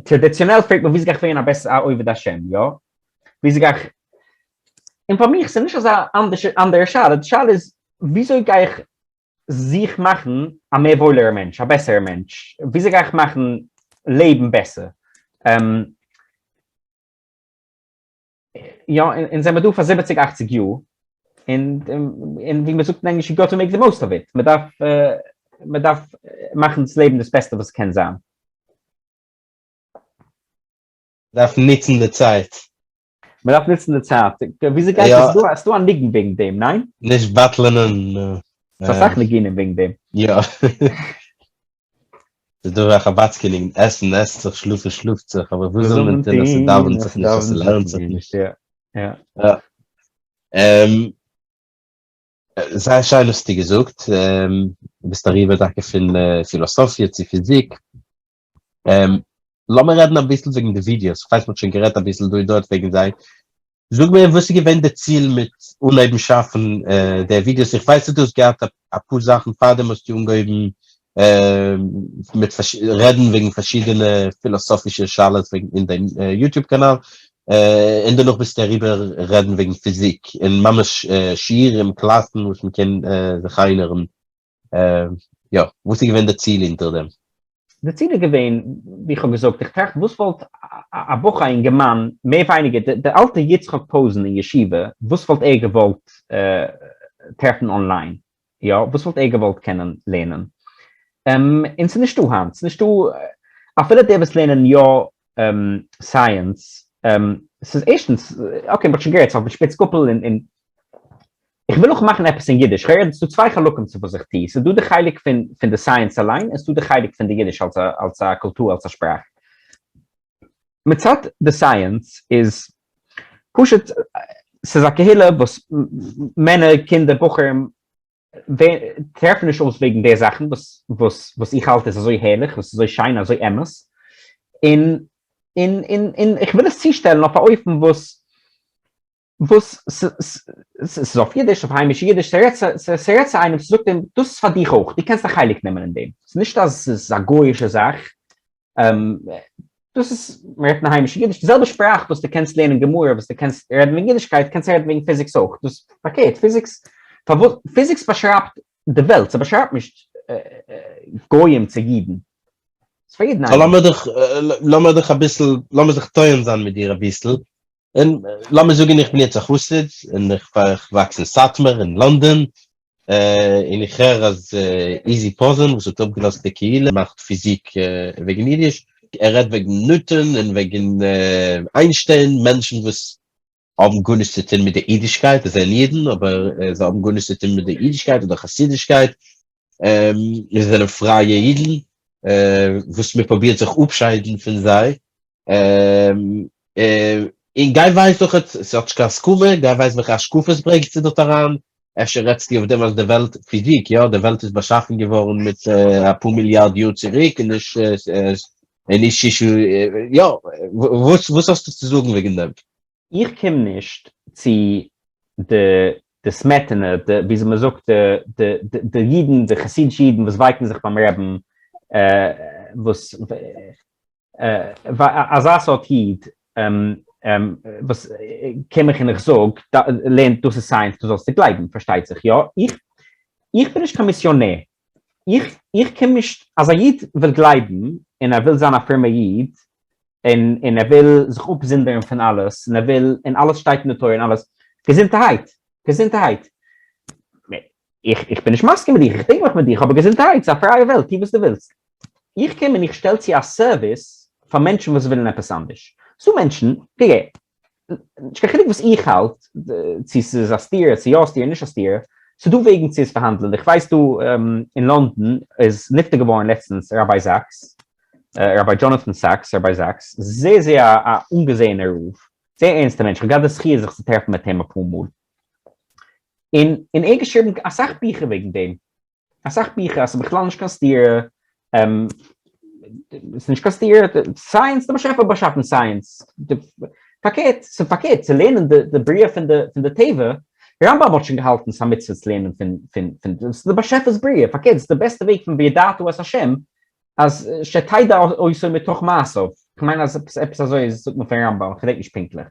טראדיציאנעל פרעגט מען וויאזוי גיי איך ווערן א בעסערע א עובד השם, יא? וויאזוי גיי איך, און פאר מיך ס'איז נישט אזא אנדערע שאלה, די שאלה איז וויאזוי גיי איך זיך מאכן א מער וואוילערע מענטש, א בעסערע מענטש, וויאזוי גיי איך מאכן לעבן בעסער? יא, אונז זעמיר דא פאר זיבעציג אכציג יאר, און און ווי מ'זאגט אין ענגליש you got to make the most of it, מ'דארף מ'דארף מאכן דאס לעבן דאס בעסטע וואס ס'קען זיין. מ'דארף נוצן די צייט. מען דארף נוצן די צייט. וויאזוי גייט עס? ס'דא ס'דא א ניגון וועגן דעם, ניין? נישט בטל'נען. ס'איז אסאך ניגונים וועגן דעם. יא. ס'איז דא א חבדסקי ניגון, עסן עסט זיך, שלאפן שלאפט זיך, אבער וואס זאל מען טון אז ס'דאווענט זיך נישט, אז ס'לערנט זיך נישט. יא. יא. זייער שיין האסטו געזאגט, ביסט אריבער טאקע פון פילאסאפיע צו פיזיק. לאמיר רעדן אביסל וועגן די ווידיאוס, כ'ווייס מ'האט שוין גערעדט אביסל דא און דארט וועגן זיי, זאג מיר וואס איז געווען די ציל מיט אנהייבן שאפן די ווידיאוס, איך ווייס אז דו האסט געהאט אפאר זאכן פארדעם האסטו אנגעהויבן מיט רעדן וועגן פארשידענע פילאסאפישע שאלות וועגן אין דיין יוטיוב קאנאל, און דערנאך ביסטו אריבער רעדן וועגן פיזיק און ממש שיעורים קלאסן וואס מ'קען זיך איינהערן. יא, וואס איז געווען די ציל אונטער דעם? די ציל איז געווען, ווי איך האב געזאגט, איך טראכט וואס וואלט א בחור א אינגערמאן, מער ווייניגער די אלטע יצחק פאזען אין ישיבה, וואס וואלט ער געוואלט טרעפן online, יא, וואס וואלט ער געוואלט קענען לערנען? און ס'איז נישטא היינט, ס'איז נישטא, אפילו די וואס לערנען יא סייענס, ס'איז ערשטנס, okay, מ'האט שוין גערעדט, ס'איז אויפן שפיץ גאפל און איך וויל אויך מאכן עפעס אין אידיש, כ'רעד, ס'דא צוויי חלקים צו וואס איך טו, ס'איז דא די חלק פון פון די סייענס אליין, און ס'דא די חלק פון די אידיש אלס א אלס א קולטור אלס א שפראך. מצד די סייענס איז פשוט ס'איז א קהילה וואס מענער, קינדער, בחורים טרעפן נישט אויס וועגן די זאכן וואס וואס וואס איך האלט איז אזוי הערליך, וואס איז אזוי שיין, אזוי אמת, און און און און איך וויל עס צושטעלן אויף א אופן וואס וואס ס'איז אויף אידיש, אויף היימישע אידיש, ס'רעדט צו איינעם, ס'זאגט אים, דאס איז פאר דיך אויך, דו קענסט א חלק נעמען אין דעם, ס'איז נישט אז ס'איז א גוי'אישע זאך, דאס איז, מ'רעדט אין היימישע אידיש, די זעלבע שפראך וואס דו קענסט לערנען גמרא, וואס דו קענסט רעדן וועגן אידישקייט, קענסטו רעדן וועגן פיזיקס אויך, דאס פארקערט, פיזיקס, פארוואס, פיזיקס באשרייבט די וועלט, ס'באשרייבט נישט גויים צו אידן, ס'איז פאר יעדן איינעם. לאמיר דיך, לאמיר דיך אביסל, לאמיר זיך טועם זיין מיט דיר אביסל, און לאמיר זאגן איך בין יעצט א חסיד און איך וואקס אין סאטמאר אין לאנדאן, און איך הער אז איזי פאזען וואס האט אפגעלאזט די קהילה מאכט פיזיק וועגן אידיש, ער רעדט וועגן ניוטאן און וועגן איינשטיין, מענטשן וואס האבן גארנישט צו טון מיט די אידישקייט, זיי זענען אידן אבער זיי האבן גארנישט צו טון מיט די אידישקייט אדער חסידישקייט, זיי זענען פרייע אידן וואס מען פרובירט זיך אפשיידן פון זיי, און גיי ווייס דאך ס'האט נישט קיין הסכמה, גיי ווייס וועלכע השקפות ברענגסטו דארט אריין, אפשר רעדסטו אויף דעם אז די וועלט, פיזיק, יא, די וועלט איז באשאפן געווארן מיט אפאר מיליארד יאר צוריק און נישט און נישט שישו, יא, וואס וואס האסטו צו זאגן וועגן דעם? איך קום נישט צו די די סמעטענע, די וויאזוי מען זאגט די די די אידן, די חסידישע אידן וואס ווייקן זיך ביים רעבן, וואס אזא סארט איד וואס קום איך און איך זאג, לערן דאס איז סייענס דאס זאלסטו גלייבן, פארשטייט זיך יא, איך איך בין נישט קיין מיסיאנער, איך איך קום נישט, אז א איד וויל גלייבן און ער וויל זיין א פרומער איד, און און ער וויל זיך אפזונדערן פון אלעס, און ער וויל, און אלעס שטייט אין די תורה און אלעס, געזונטערהייט, געזונטערהייט. איך איך בין נישט מסכים מיט דיך, איך דינג מיך מיט דיך, אבער געזונטערהייט, ס'איז א פרייע וועלט, טו וואס דו ווילסט. איך קום און איך שטעל צו א סערוויס פאר מענטשן וואס ווילן עפעס אנדערש. ס'דא מענטשן, תראה, נישט קיין חילוק וואס איך האלט, צו ס'איז א סתירה, צו יא א סתירה, נישט א סתירה, ס'איז דא וועגן צו עס פארהאנדלען. איך ווייס דא אין לאנדאן איז נפטר געווארן לעצטנס ראביי זאקס. ראביי דזשאנאטאן סאקס, ראביי זאקס, זייער זייער א אנגעזעענער רב, זייער ערנסטער מענטש, כ'האב געהאט די זכי' זיך צו טרעפן מיט אים אפאר מאל, און און ער האט געשריבן אסאך ביכער וועגן דעם, אסאך ביכער אז ס'איז בכלל נישט קיין סתירה, ס'איז נישט קיין סתירה, סייענס, דער באשעפער האט באשאפן סייענס, פארקערט, ס'איז פארקערט, צו לערנען די בריאה פון די טבע, רמב"ם האט שוין געהאלטן ס'איז א מצוה צו לערנען פון, פון, פון, ס'איז די באשעפער'ס בריאה, פארקערט, ס'איז די בעסטע וועג פון וידעת את השם, אז שתדע אותו מתוך מעשיו, כ'מיין אז עפעס אזוי זאגט מען פון רמב"ם, כ'געדענק נישט פונקטליך,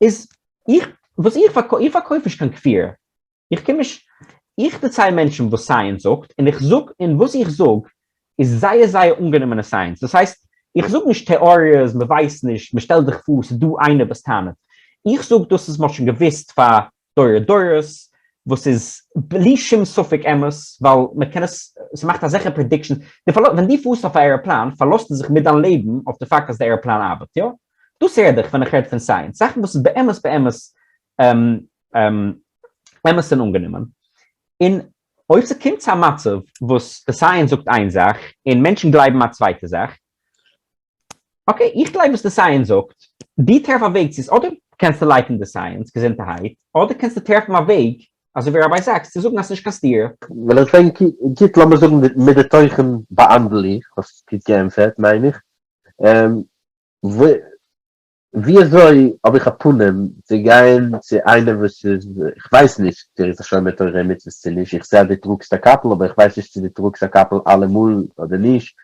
איז איך, וואס איך פארקויף, איך פארקויף נישט קיין כפירה, איך קום נישט, איך דערצייל מענטשן וואס סייענס זאגט, און איך זאג, און וואס איך זאג איז זייער זייער אנגענומענע סייענס, דאס הייסט, איך זאג נישט טעאריעס, מען ווייסט נישט, מען שטעלט זיך פאר, ס'איז דא איינער וואס טענה'ט, איך זאג דאס וואס מען האט שוין געוואוסט פאר דורי דורות, וואס איז בלי שום ספק אמת, ווייל מען קען עס, ס'מאכט אזעלכע predictions, ווען דו פארסט אויף א עראפלאן פארלאזטו זיך מיט דיין לעבן אויף די פאקט אז די עראפלאן ארבעט, יא? דאס רעד איך ווען איך רעד פון סייענס, זאכן וואס איז באמת באמת אמת און אנגענומען, און אויב ס'קומט צו א מצב וואס די סייענס זאגט איין זאך און מענטשן גלייבן א צווייטע זאך, okay, איך גלייב וואס די סייענס זאגט, דו טרעף א וועג צו עס, אדער קענסטו לייקענען די סייענס געזונטערהייט, אדער קענסטו טרעפן א וועג, אזוי ווי ראביי זאקס, צו זאגן אז ס'נישט קיין סתירה. וויל איך פרעגן, גוט לאמיר זאגן מיט די תוכן באהאנדל איך, האסט גוט געענטפערט מיין איך, ווי אזוי האב איך א פנים צו גיין צו איינער וואס איז, איך ווייס נישט צו ער איז א שומר תורה ומצוות צו נישט, איך זע אז דו טראגסט א קאפל אבער איך ווייס נישט צו דו טראגסט א קאפל אלעמאל אדער נישט,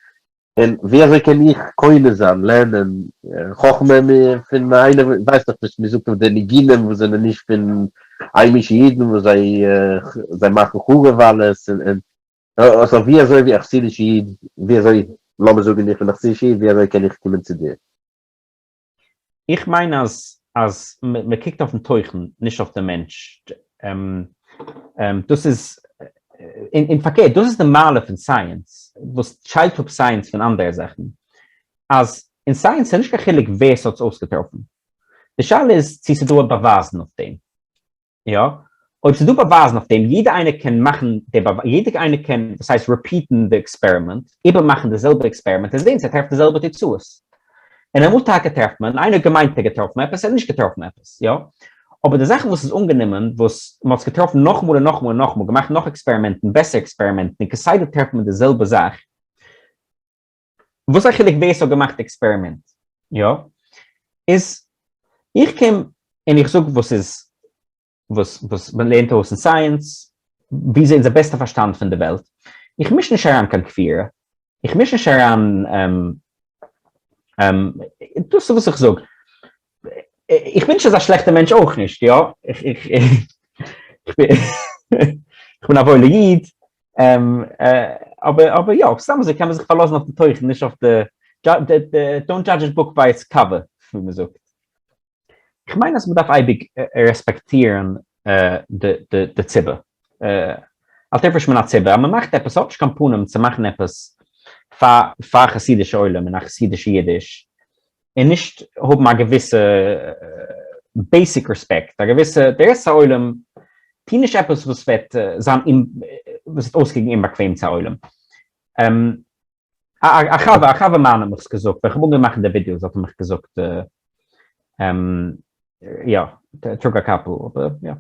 און ווי אזוי קען איך קונה זיין, לערנען חכמה פון איינער, ווייסט דאך וואס מען זאגט אויף די ניגונים וואס זענען נישט פון היימישע אידן וואס זיי זיי מאכן חרוב אלעס, און און ווי אזוי ווי א חסידישע איד, ווי אזוי, לאמיר זאגן איך בין א חסידישע איד, ווי אזוי קען איך קומען צו דיר? איך מיין אז אז מען קוקט אויפן תוכן נישט אויף די מענטש, דאס איז, און פארקערט דאס איז די מעלה פון סייענס וואס שיילט אפ סייענס פון אנדערע זאכן, אז אין סייענס איז נישט קיין חילוק ווער ס'האט עס אויסגעטראפן, די שאלה איז צו ס'איז דא באווייזן אויף דעם. יא, אויב ס'איז דא באווייזן אויף דעם, יעדער איינער קען מאכן די באווייז, יעדער איינער קען, דאס הייסט repeat ן די עקספערימענט, איבערמאכן די זעלבע עקספערימענט און זען צו ער טרעפט די זעלבע תוצאות. און אמאל טאקע טרעפט מען, איינער האט געמיינט ער האט געטראפן עפעס, ער האט נישט געטראפן עפעס, יא. אבער די זאכן וואס איז אנגענומען, וואס מ'האט עס געטראפן נאכאמאל און נאכאמאל און נאכאמאל, געמאכט נאך עקספערימענטן, בעסערע עקספערימענטן, און כסדר טרעפט מען די זעלבע זאך, וואס א חילוק ווער ס'האט געמאכט די עקספערימענט, יא? איז איך קום און איך זאג וואס איז וואס וואס מען לערנט אויס אין סייענס, ווי איז אונזער בעסטע פארשטאנד פון די וועלט, איך מיש נישט אריין קיין כפירה, איך מיש נישט אריין דאס איז וואס איך זאג, איך בין נישט אזא שלעכטע מענטש אויך נישט, יא? איך איך איך בין א וואוילע איד, אבער אבער יא, סתם אזוי קען מען זיך פארלאזן אויף די תוכן, נישט אויף די, don't judge a book by its cover, ווי מען זאגט. איך מיין אז מען דארף אייביג רעספעקטירן די ציבור. אל תפרוש מן הציבור, אז מען מאכט עפעס האט נישט קיין פנים צו מאכן עפעס פאר פאר חסידישע עולם און א חסידישע אידיש, און נישט האבן א געוויסע basic רעספעקט, א געוויסע די רעסט העולם, טו נישט עפעס וואס וועט זיין וואס וועט אויסקוקן אומבאקוועם צו א עולם. א חבר, א חבר מיינער האט מיך עס געזאגט, ווען כ'האב אנגעהויבן מאכן די ווידיאוס האט ער מיך געזאגט, יא, טראג א קאפל, אבער יא.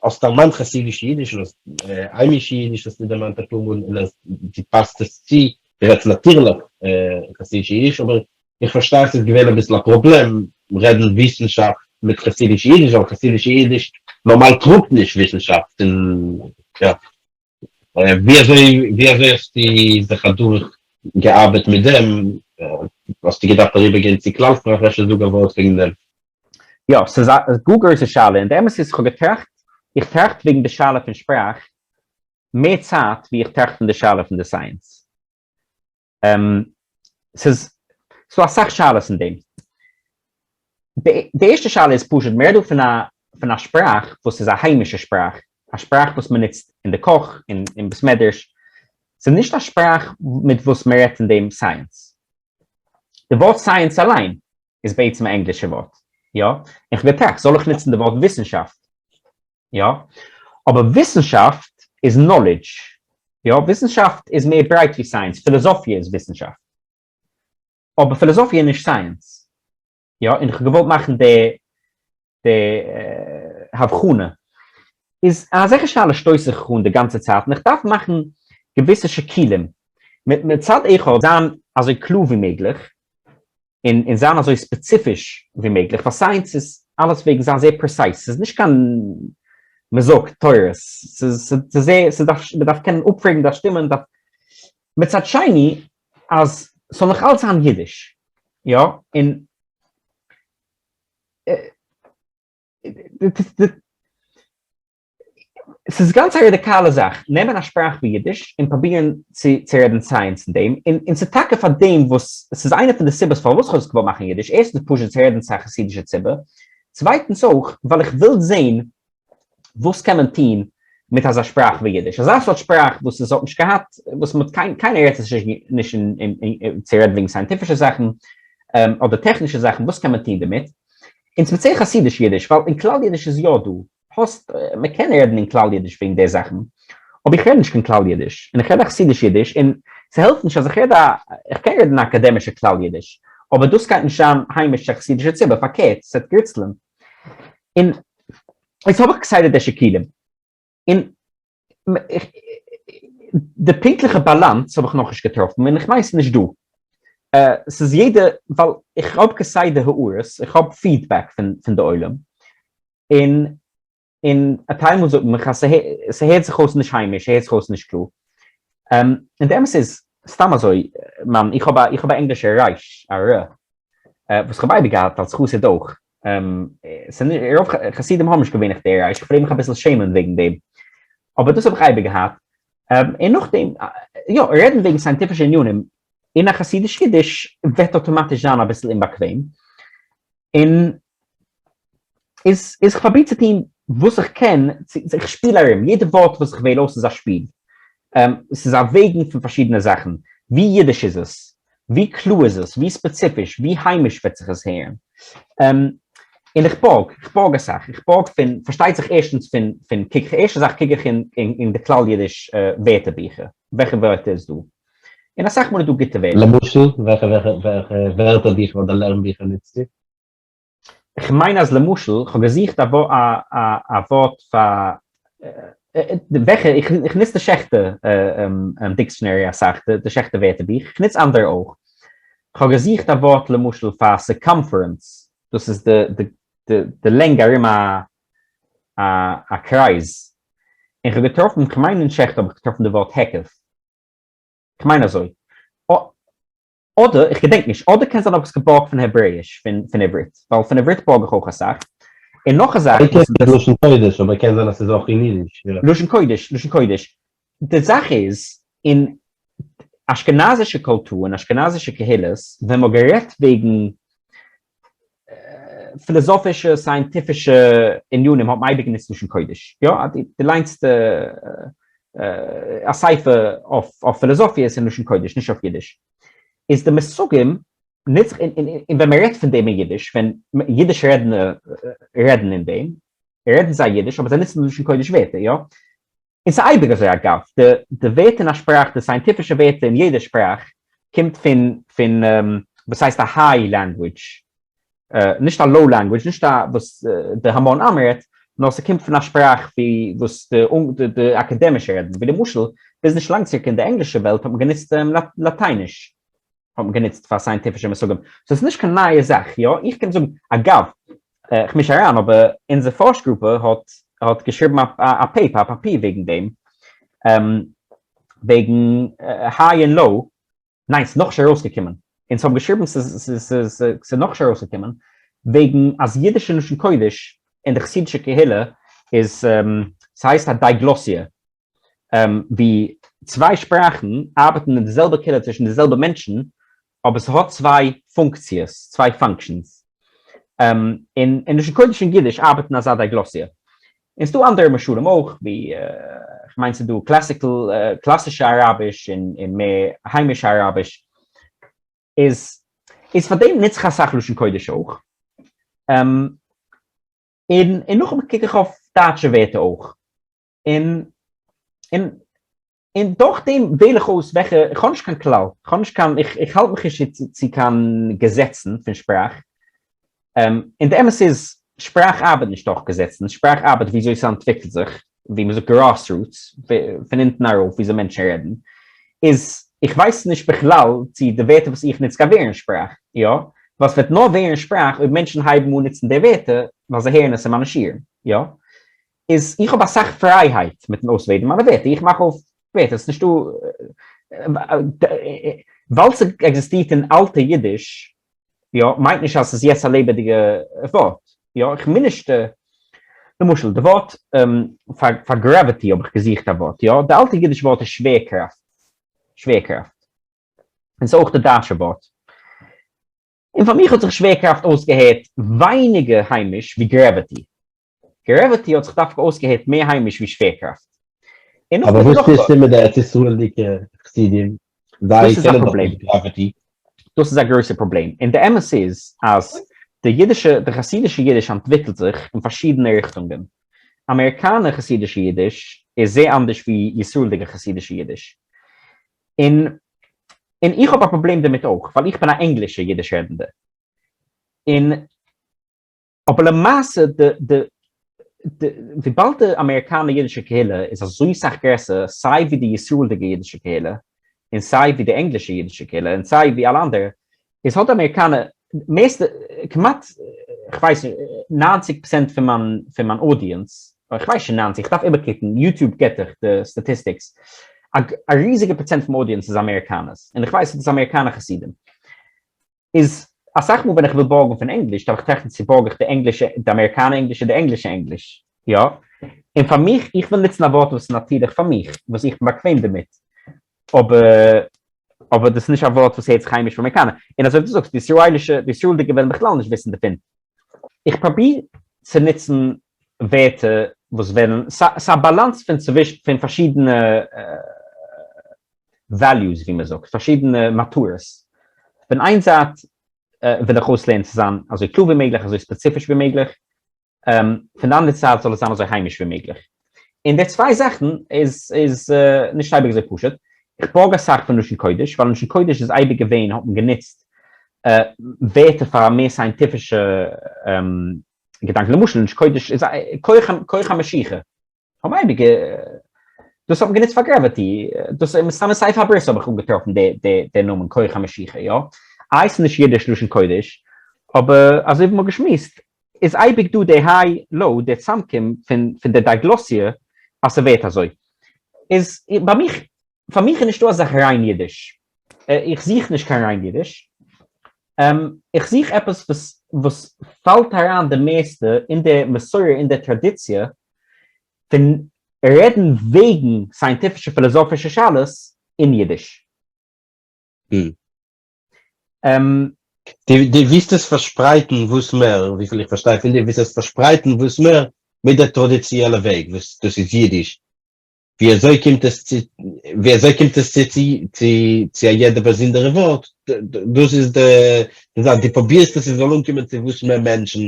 האסט דערמאנט חסידישע אידיש און האסט היימישע אידיש האסטו דערמאנט אפאר מאל און אז דו פאסט עס צו, דו רעדסט נאטירליך חסידישע אידיש אבער איך פארשטיי אז ס'איז געווען אביסל א פראבלעם רעדן וויסנשאפט מיט חסידישע אידיש ווייל חסידישע אידיש נארמאל טראגט נישט וויסנשאפט און יא. ווי אזוי ווי אזוי האסטו זיך אדורך געארבעט מיט דעם? האסטו געדארפט אריבער גיין צו כלל שפראך? אפשר זאג א ווארט וועגן דעם. יא, ס'איז א גאר גרויסע שאלה, און די אמת איז כ'האב געטראכט, איך טראכט וועגן די שאלה פון שפראך מער צייט ווי איך טראכט פון די שאלה פון די סייענס. ס'איז ס'דא אסאך שאלות אין דעם. די ערשטע שאלה איז פשוט, מ'רעדט דא פון א פון א שפראך וואס איז א היימישע שפראך, א שפראך וואס מ'נוצט אין די קאך, אין אין בית מדרש, ס'איז נישט א שפראך מיט וואס מ'רעדט אין דעם סייענס. די ווארט סייענס אליין איז בעצם א ענגלישע ווארט, יא? און כ'האב געטראכט, זאל איך נוצן די ווארט וויסנשאפט? יא? אבער וויסנשאפט איז knowledge. יא, וויסנשאפט איז מער ברייט ווי סייענס, פילאזאפיע איז וויסנשאפט. אבער פילאזאפיע איז נישט סייענס. יא, און איך האב געוואלט מאכן די די הבחנה. איז אזעלכע שאלות שטויס איך אן די גאנצע צייט און איך דארף מאכן געוויסע שיקולים. מצד אחד זיין אזוי קלאר ווי מעגליך, און און זיין אזוי ספעציפיש ווי מעגליך, ווייל סייענס איז אלעס וועגן זיין זייער precise, ס'איז נישט קיין מ'זאגט תורות, ס'איז זייער, ס'דארף, מ'דארף קענען אפפרעגן, דארף שטימען, דארף, מצד שני אז ס'זאל נאך אלץ זיין אידיש, יא, און ס'איז גאנץ א ראדיקאלע זאך, נעמען א שפראך ווי אידיש און פרובירן צו צו רעדן סייענס אין דעם, און און ס'איז טאקע פאר דעם וואס ס'איז איינע פון די סיבות פארוואס כ'האב עס געוואלט מאכן אידיש, ערשטנס פשוט צו רעדן צו א חסידישע ציבור, צווייטנס אויך ווייל איך וויל זען וואס קען מען טון מיט אזא שפראך ווי אידיש, אזא סארט שפראך וואס עס האט נישט געהאט, וואס מ'האט קיין קיינער רעדט עס נישט אין צו רעדן וועגן סייענטיפישע זאכן אדער טעכנישע זאכן, וואס קען מען טון דערמיט? און ספעציעל חסידיש אידיש, ווייל אין כלל אידיש איז יא דא, האסט, מען קען רעדן אין כלל אידיש וועגן די זאכן, אבער איך רעד נישט קיין כלל אידיש, און איך רעד א חסידיש אידיש, און ס'העלפט נישט אז איך רעד א, איך קען רעדן א אקאדעמישע כלל אידיש, אבער דאס גייט נישט זיין היימיש צו א חסידישע ציבור, פארקערט, ס'וועט גריצלען. און יעצט האב איך כסדר די שיקולים, און די פונקטליכע באלאנס האב איך נאכנישט געטראפן, און איך מיין ס'איז נישט דא. ס'איז יעדע, ווייל איך האב כסדר הערות, איך האב feedback פון די עולם, און און א טייל מאל זאגט מען מיך אז ס'הערט זיך אויס נישט היימיש, ס'הערט זיך אויס נישט קלאר. און די אמת איז, סתם אזוי, מיין, איך האב א, איך האב א ענגלישע רייש, א ר, וואס כ'האב אייביג געהאט אלס חסיד אויך. רוב חסידים האבן נישט געווענליך די רייש, כ'פלעג מיך אביסל שעמען וועגן דעם. אבער דאס האב איך אייביג געהאט. און נאכדעם, יא, רעדן וועגן סייענטיפישע ענינים אין א חסידיש אידיש וועט אטאמאטיש זיין אביסל אומבאקוועם. און איז איז כ'פראביר צו טון וואס איך קען, איך שפיל ארום, יעדע ווארט וואס איך וועל אויס איז א שפיל, ס'איז א וועגן פון פארשידענע זאכן, ווי אידיש איז עס, ווי קלאר איז עס, ווי ספעציפיש, ווי היימיש וועט זיך עס הערן, און איך בארג, איך בארג אסאך, איך בארג פון, פארשטייט זיך ערשטנס פון פון קוק איך, ערשטע זאך קוק איך אין אין די כלל אידיש ווערטער ביכער, וועלכע ווערטער איז דא, און אסאך מאל איז דא גוטע ווערטער. למשל, וועלכע וועלכע ווערטער ביכער אדער לערן ביכער נוצטו? כ'מיין אז למשל, כ'האב געזוכט א ווארט פאר וועלכע, איך נוץ די שעכטער dictionary אסאך, די שעכטער ווערטערבוך, איך נוץ אנדערע אויך. כ'האב געזוכט א ווארט למשל פאר circumference, דאס איז די לענג ארום א קרייז, און כ'האב געטראפן, כ'מיין אין שעכטער האב איך געטראפן די ווארט היקף, כ'מיין אזוי. אדער, איך געדענק נישט, אדער קען זיין האב איך עס געבארגט פון העברעיש, פון עברית, ווייל פון עברית בארג איך אויך אסאך. און נאך א זאך וואס איז. לשון קודש, אבער קען זיין אז ס'איז אויך אין אידיש. לשון קודש, לשון קודש. די זאך איז, אין אשכנזישע קולטור, אין אשכנזישע קהילות, ווען מ'האט גערעדט וועגן פילאזאפישע, סייענטיפישע ענינים האט מען אייביג גענוצט לשון קודש. יא, דו ליינסט א ספר אויף פילאזאפיע איז אין לשון קודש, נישט אויף אידיש. איז די מושגים נוצט, און ווען מען רעדט פון דעם אין אידיש, ווען אידיש רעדנער רעדן אין דעם, רעדן זיי אידיש אבער זיי נוצן לשון קודש ווערטער, יא? און ס'איז אייביג אזוי אגב, די די ווערטער אין א שפראך, די סייענטיפישע ווערטער אין יעדע שפראך, קומט פון פון וואס הייסט א high language, נישט א low language, נישט א וואס די המון עם רעדט, נאר ס'קומט פון א שפראך ווי וואס די די אקאדעמישע רעדן, ווי למשל ביז נישט לאנג צוריק אין די ענגלישע וועלט האט מען גענוצט לאטייניש. האט מען גענוצט פאר סייענטיפישע מושגים, סאו ס'איז נישט קיין נייע זאך, יא, איך קען זאגן, אגב, כ'מיש אריין, אבער אונזער פארש גרופע האט האט געשריבן א paper, א פאפיר וועגן דעם, וועגן high און low, ניין ס'איז נאכנישט ארויסגעקומען, אונז האבן געשריבן ס'איז נאכנישט ארויסגעקומען, וועגן אז אידישע לשון קודש אין די חסידישע קהילה איז, ס'הייסט א diglossia, ווי צוויי שפראכן ארבעטן אין די זעלבע קהילה צווישן די זעלבע מענטשן, אבער ס'האט צוויי פונקציעס, צוויי functions. און אין לשון קודש און אידיש ארבעטן אזא diglossia. און ס'דא אנדערע משלים אויך, ווי כ'מיין ס'דא classical, קלאסישע אראביש און מער היימישע אראביש. איז איז פאר דעם נוץ איך אסאך לשון קודש אויך. און נאכדעם קוק איך אויף דייטשע ווערטער אויך. און און. און דורך דעם וועל איך אויס וועלכע, איך האב נישט קיין כלל, איך האב נישט קיין, איך האלט מיך נישט צו קיין געזעצן פון שפראך, און די אמת איז, שפראך ארבעט נישט דורך געזעצן, שפראך ארבעט וויאזוי ס'אנטוויקלט זיך, ווי מ'זאגט grassroots, פון אונטן ארויף וויאזוי מענטשן רעדן, איז איך ווייס נישט בכלל צו די ווערטער וואס איך נוץ גייט ווערן שפראך, יא? ווייל ס'וועט נאר ווערן שפראך אויב מענטשן הייבן אן נוצן די ווערטער ווייל זיי הערן עס אין מיינע שיעורים, יא? איז איך האב אסאך פרייהייט מיטן אויסוועלן מיינע ווערטער, איך מאך אויף ווערטער, ס'איז נישטא, ווייל ס'עקזיסטירט אין אלטע אידיש, יא, מיינט נישט אז ס'איז יעצט א לעבעדיגע ווארט, יא, איך מין נישט, למשל די ווארט פאר gravity האב איך געזוכט א ווארט, יא, די אלטע אידיש ווארט איז שווערקראפט, שווערקראפט, און ס'איז אויך די דייטשע ווארט, און פאר מיך האט זיך שווערקראפט אויסגעהערט ווייניגער היימיש ווי gravity, gravity האט זיך דווקא אויסגעהערט מער היימיש ווי שווערקראפט. און אבער וואס טוסטו מיט די ארץ ישראל'דיגע חסידים? זיי קענען דאך נישט gravity. דאס איז א גרויסע פראבלעם. און די אמת איז אז די אידישע, די חסידישע אידיש אנטוויקלט זיך אין פארשידענע ריכטונגען. אמעריקאנער חסידישע אידיש איז זייער אנדערש ווי ישראל'דיגע חסידישע אידיש. און און איך האב א פראבלעם דערמיט אויך, ווייל איך בין א ענגלישע אידיש רעדנדער. און. אבער למעשה די די די וויבאלד די אמעריקאנער אידישע קהילה איז אזוי סאך גרעסער סיי ווי די ישראל'דיגע אידישע קהילה און סיי ווי די ענגלישע אידישע קהילה און סיי ווי אלע אנדערע איז האט די אמעריקאנער מערסטע כמעט כ'ווייס נישט 90 פראצענט פון מיין פון מיין audience כ'ווייס שוין 90 כ'דארף איבערקוקן YouTube געט דיך די statistics א ריזיגע פראצענט פון audience איז אמעריקאנערס און כ'ווייס אז דאס איז אמעריקאנער חסידים איז אסאך מאל ווען איך וויל בארגן פון ענגליש דארף איך טראכטן צו בארג איך די ענגלישע, די אמעריקאנע ענגליש אדער די ענגלישע ענגליש, יא? און פאר מיך, איך וויל נוצן א ווארט וואס איז נאטירליך פאר מיך, וואס איך בין באקוועם דערמיט, אבער אבער דאס איז נישט א ווארט וואס הערט זיך היימיש פאר אמעריקאנער, און אזוי ווי דו זאגסט, די ישראלישע, די ישראל'דיגע וועלן בכלל נישט וויסן דערפון. איך פראביר צו נוצן ווערטער וואס וועלן, ס'איז א באלאנס פון צווישן, פון פארשידענע values ווי מען זאגט, פארשידענע מטרות. פון איין זייט וויל איך אויסלערנען צו זיין אזוי קלאר ווי מעגליך, אזוי ספעציפיש ווי מעגליך, פון די אנדערע זייט זאל עס זיין אזוי היימיש ווי מעגליך. און די צוויי זאכן איז איז נישט אייביג אזוי פשוט. איך בארג אסאך פון לשון קודש, ווייל לשון קודש איז אייביג געווען האט מען גענוצט ווערטער פאר מער סייענטיפישע געדאנקען. למשל לשון קודש איז כח המשיכה. האבן אייביג דאס האט מען גענוצט פאר gravity, דאס איז מסתם אין ספר הברית האב איך אנגעטראפן די די די נאמען כח המשיכה, יא? איי ס'איז נישט אידיש לשון קודש, אבער אזוי ווי מ'האט געשמועסט איז אייביג דא די high low די צאמקום פון פון די דיגלאסיע אז ס'ווערט אזוי, איז ביי מיך פאר מיך איז נישטא אזאך ריין אידיש, איך זוך נישט קיין ריין אידיש, איך זוך עפעס וואס וואס פאלט אריין די מערסטע אין די מסורה אין די טראדיציע פון רעדן וועגן סייענטיפישע פילאזאפישע שאלות אין אידיש. דו ווילסט עס פארשפרייטן וואס מער, וויפיל איך פארשטיי פון דיר, ווילסט עס פארשפרייטן וואס מער מיט די טראדיציעלע וועג וואס דאס איז אידיש, ווי אזוי קומט עס צו, ווי אזוי קומט עס צו צו צו צו א יעדע באזונדערע ווארט, דאס איז די זאך, דו פרובירסט עס עס זאל אנקומען צו וואס מער מענטשן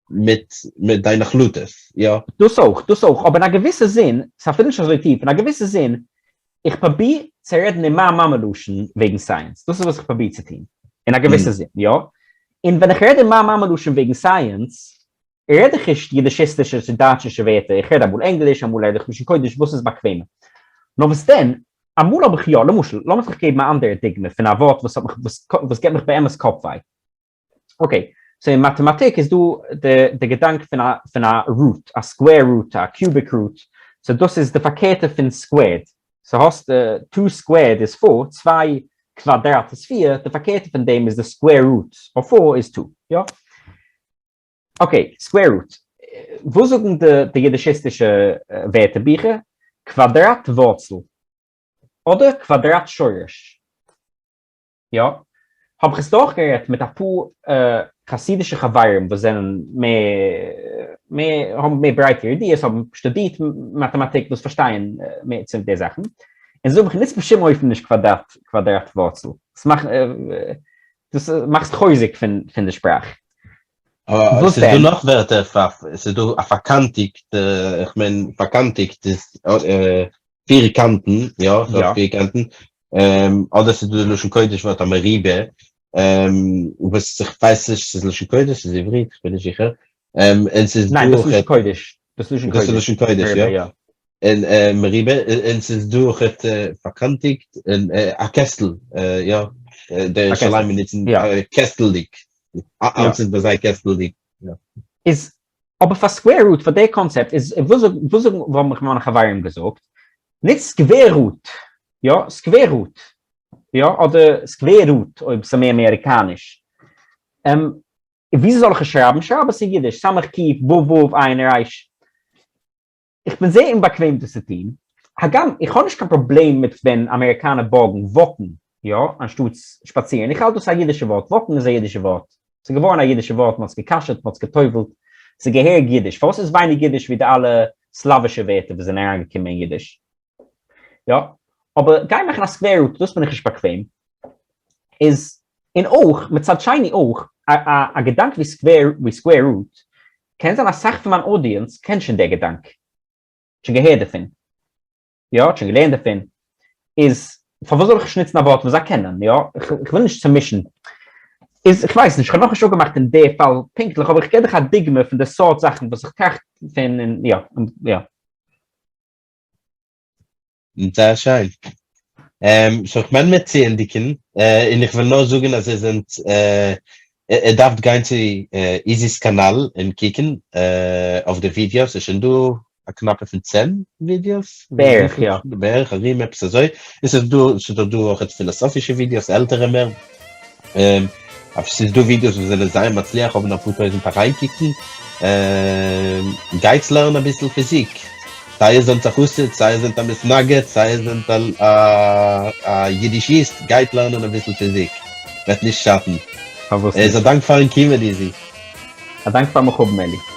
מיט מיט דיין החלטות, יא? דאס אויך, דאס אויך, אבער אין א געוויסע זין, ס'איז אפילו נישט אזוי טיף, אין א געוויסע זין, איך פרוביר צו רעדן אין מיין מאמע לשון וועגן סייענס, דאס איז וואס איך פרוביר צו טון, אין א געוויסע זין, יא? און ווען איך רעד אין מיין מאמע לשון וועגן סייענס, רעד איך נישט יידישיסטישע צו דייטשישע ווערטער, איך רעד אמאל ענגליש, אמאל רעד איך לשון קודש, וואס איז באקוועמער. נאר וואס דען, אמאל האב איך יא, למשל, לאמיר זיך געבן א אנדערע דוגמא פון א ווארט וואס האט מיך, וואס געבט מיך באמת קאפוויי. okay, so אין מאטעמאטיק איז דא די די געדאנק פון א פון א root, א square root, א cubic root, so דאס איז די פארקערטע פון squared, so האסט two squared איז four, צוויי קוואדראט איז פיר, די פארקערטע פון דעם איז די square root of four איז two, יא? okay, square root. וואס זאגן די יידישיסטישע ווערטער ביכער? קוואדראט ווארצל. אדער קוואדראט שורש. יא. האב איך עס דורכגערעדט מיט אפאר חסידישע חברים וואס זענען מער, האבן מער ברייטע ידיעות, האבן שטודירט מאטעמאטיק, וואס פארשטייען מער צו די זאכן. און זיי זאגן איך נוץ בשום אופן נישט קוואדראט ווארצל. דאס מאכסט חוזק פון די שפראך. עס איז דא נאך ווערטער פאר, עס איז דא א פארקאנטיגט, איך מיין פארקאנטיגט איז. פיר קאנטן, יא, ס'האט פיר קאנטן, אדער ס'איז דא די לשון קודש ווארט א מריבה, וואס איך ווייס נישט ס'איז לשון קודש ס'איז עברית, כ'בין נישט זיכער, און ס'איז דא. ניין דאס איז לשון קודש, דאס איז לשון קודש. דאס איז לשון קודש, יא. און מריבה, און ס'איז דא אויך פארקאנטיגט, און א קעסטל, יא, די ירושלימ'ער נוצן קעסטלדיג, אלץ איז ביי זיי קעסטלדיג. איז אבער פאר square root, פאר די קאנצעפט, איז וואס זאגן, וואס האבן מיך מיינע חברים געזאגט, נוץ square root, יא, square root, יא, אדער square root אויב ס'איז מער אמעריקאניש. וויאזוי זאל איך עס שרייבן? שרייב עס אין אידיש, סמך קוף וואו וואו עין ריש. איך בין זייער אומבאקוועם דאס צו טון, הגם איך האב נישט קיין פראבלעם מיט ווען אמעריקאנער בארגן walk ן, יא, אנשטאטס שפאצירן, איך האלט דאס א אידישע ווארט, walk ן איז א אידישע ווארט, ס'איז געווארן א אידישע ווארט, מ'האט עס גע'כשר'ט, מ'האט עס גע'טובל'ט, ס'איז געהעריג אידיש, פארוואס איז ווייניג אידיש ווי די אלע סלאווישע ווערטער וואס זענען אריינגעקומען אין אידיש? יא, אבער גיי מאכן א square root, דאס בין איך נישט באקוועם, איז, און אויך, מצד שני אויך, א געדאנק ווי square ווי square root, קען זיין אסאך פון מיין audience קען שוין דער געדאנק, שוין געהערט דערפון, יא, האט שוין געלערנט דערפון, איז פארוואס זאל איך נישט נוצן א ווארט וואס זיי קענען, יא, איך וויל נישט צומישן, איז איך ווייס נישט, איך האב נאכנישט אפגעמאכט אין די פאל פונקטליך, אבער איך געב דיך א דוגמא פון די סארט זאכן וואס איך טראכט פון, און יא, יא. זייער שיין. so איך מיין מיר צו ענדיגן, און איך וויל נאר זאגן אז איר זענט, איר דארפט גיין צו איזי'ס קאנאל און קוקן אויף די ווידיאוס, ס'איז שוין דא א קנאפע פון צען ווידיאוס? בערך יא. בערך ארום עפעס אזוי, און ס'איז דא, ס'איז דאך דא אויך פילאסאפישע ווידיאוס, עלטערע מער. אבער ס'איז דא ווידיאוס וואס זענען זייער מצליח האבן אפאר טויזענט אריינקוקן, גייטס לערנען אביסל פיזיק, סיי איר זענט א חסיד, סיי איר זענט א מתנגד, סיי איר זענט א יידישיסט, גייט לערנען אביסל פיזיק, וועט נישט שאטן. פארוואס נישט? איז א דאנק פארן קומען איזי. א דאנק פאר מיך האבן אלי.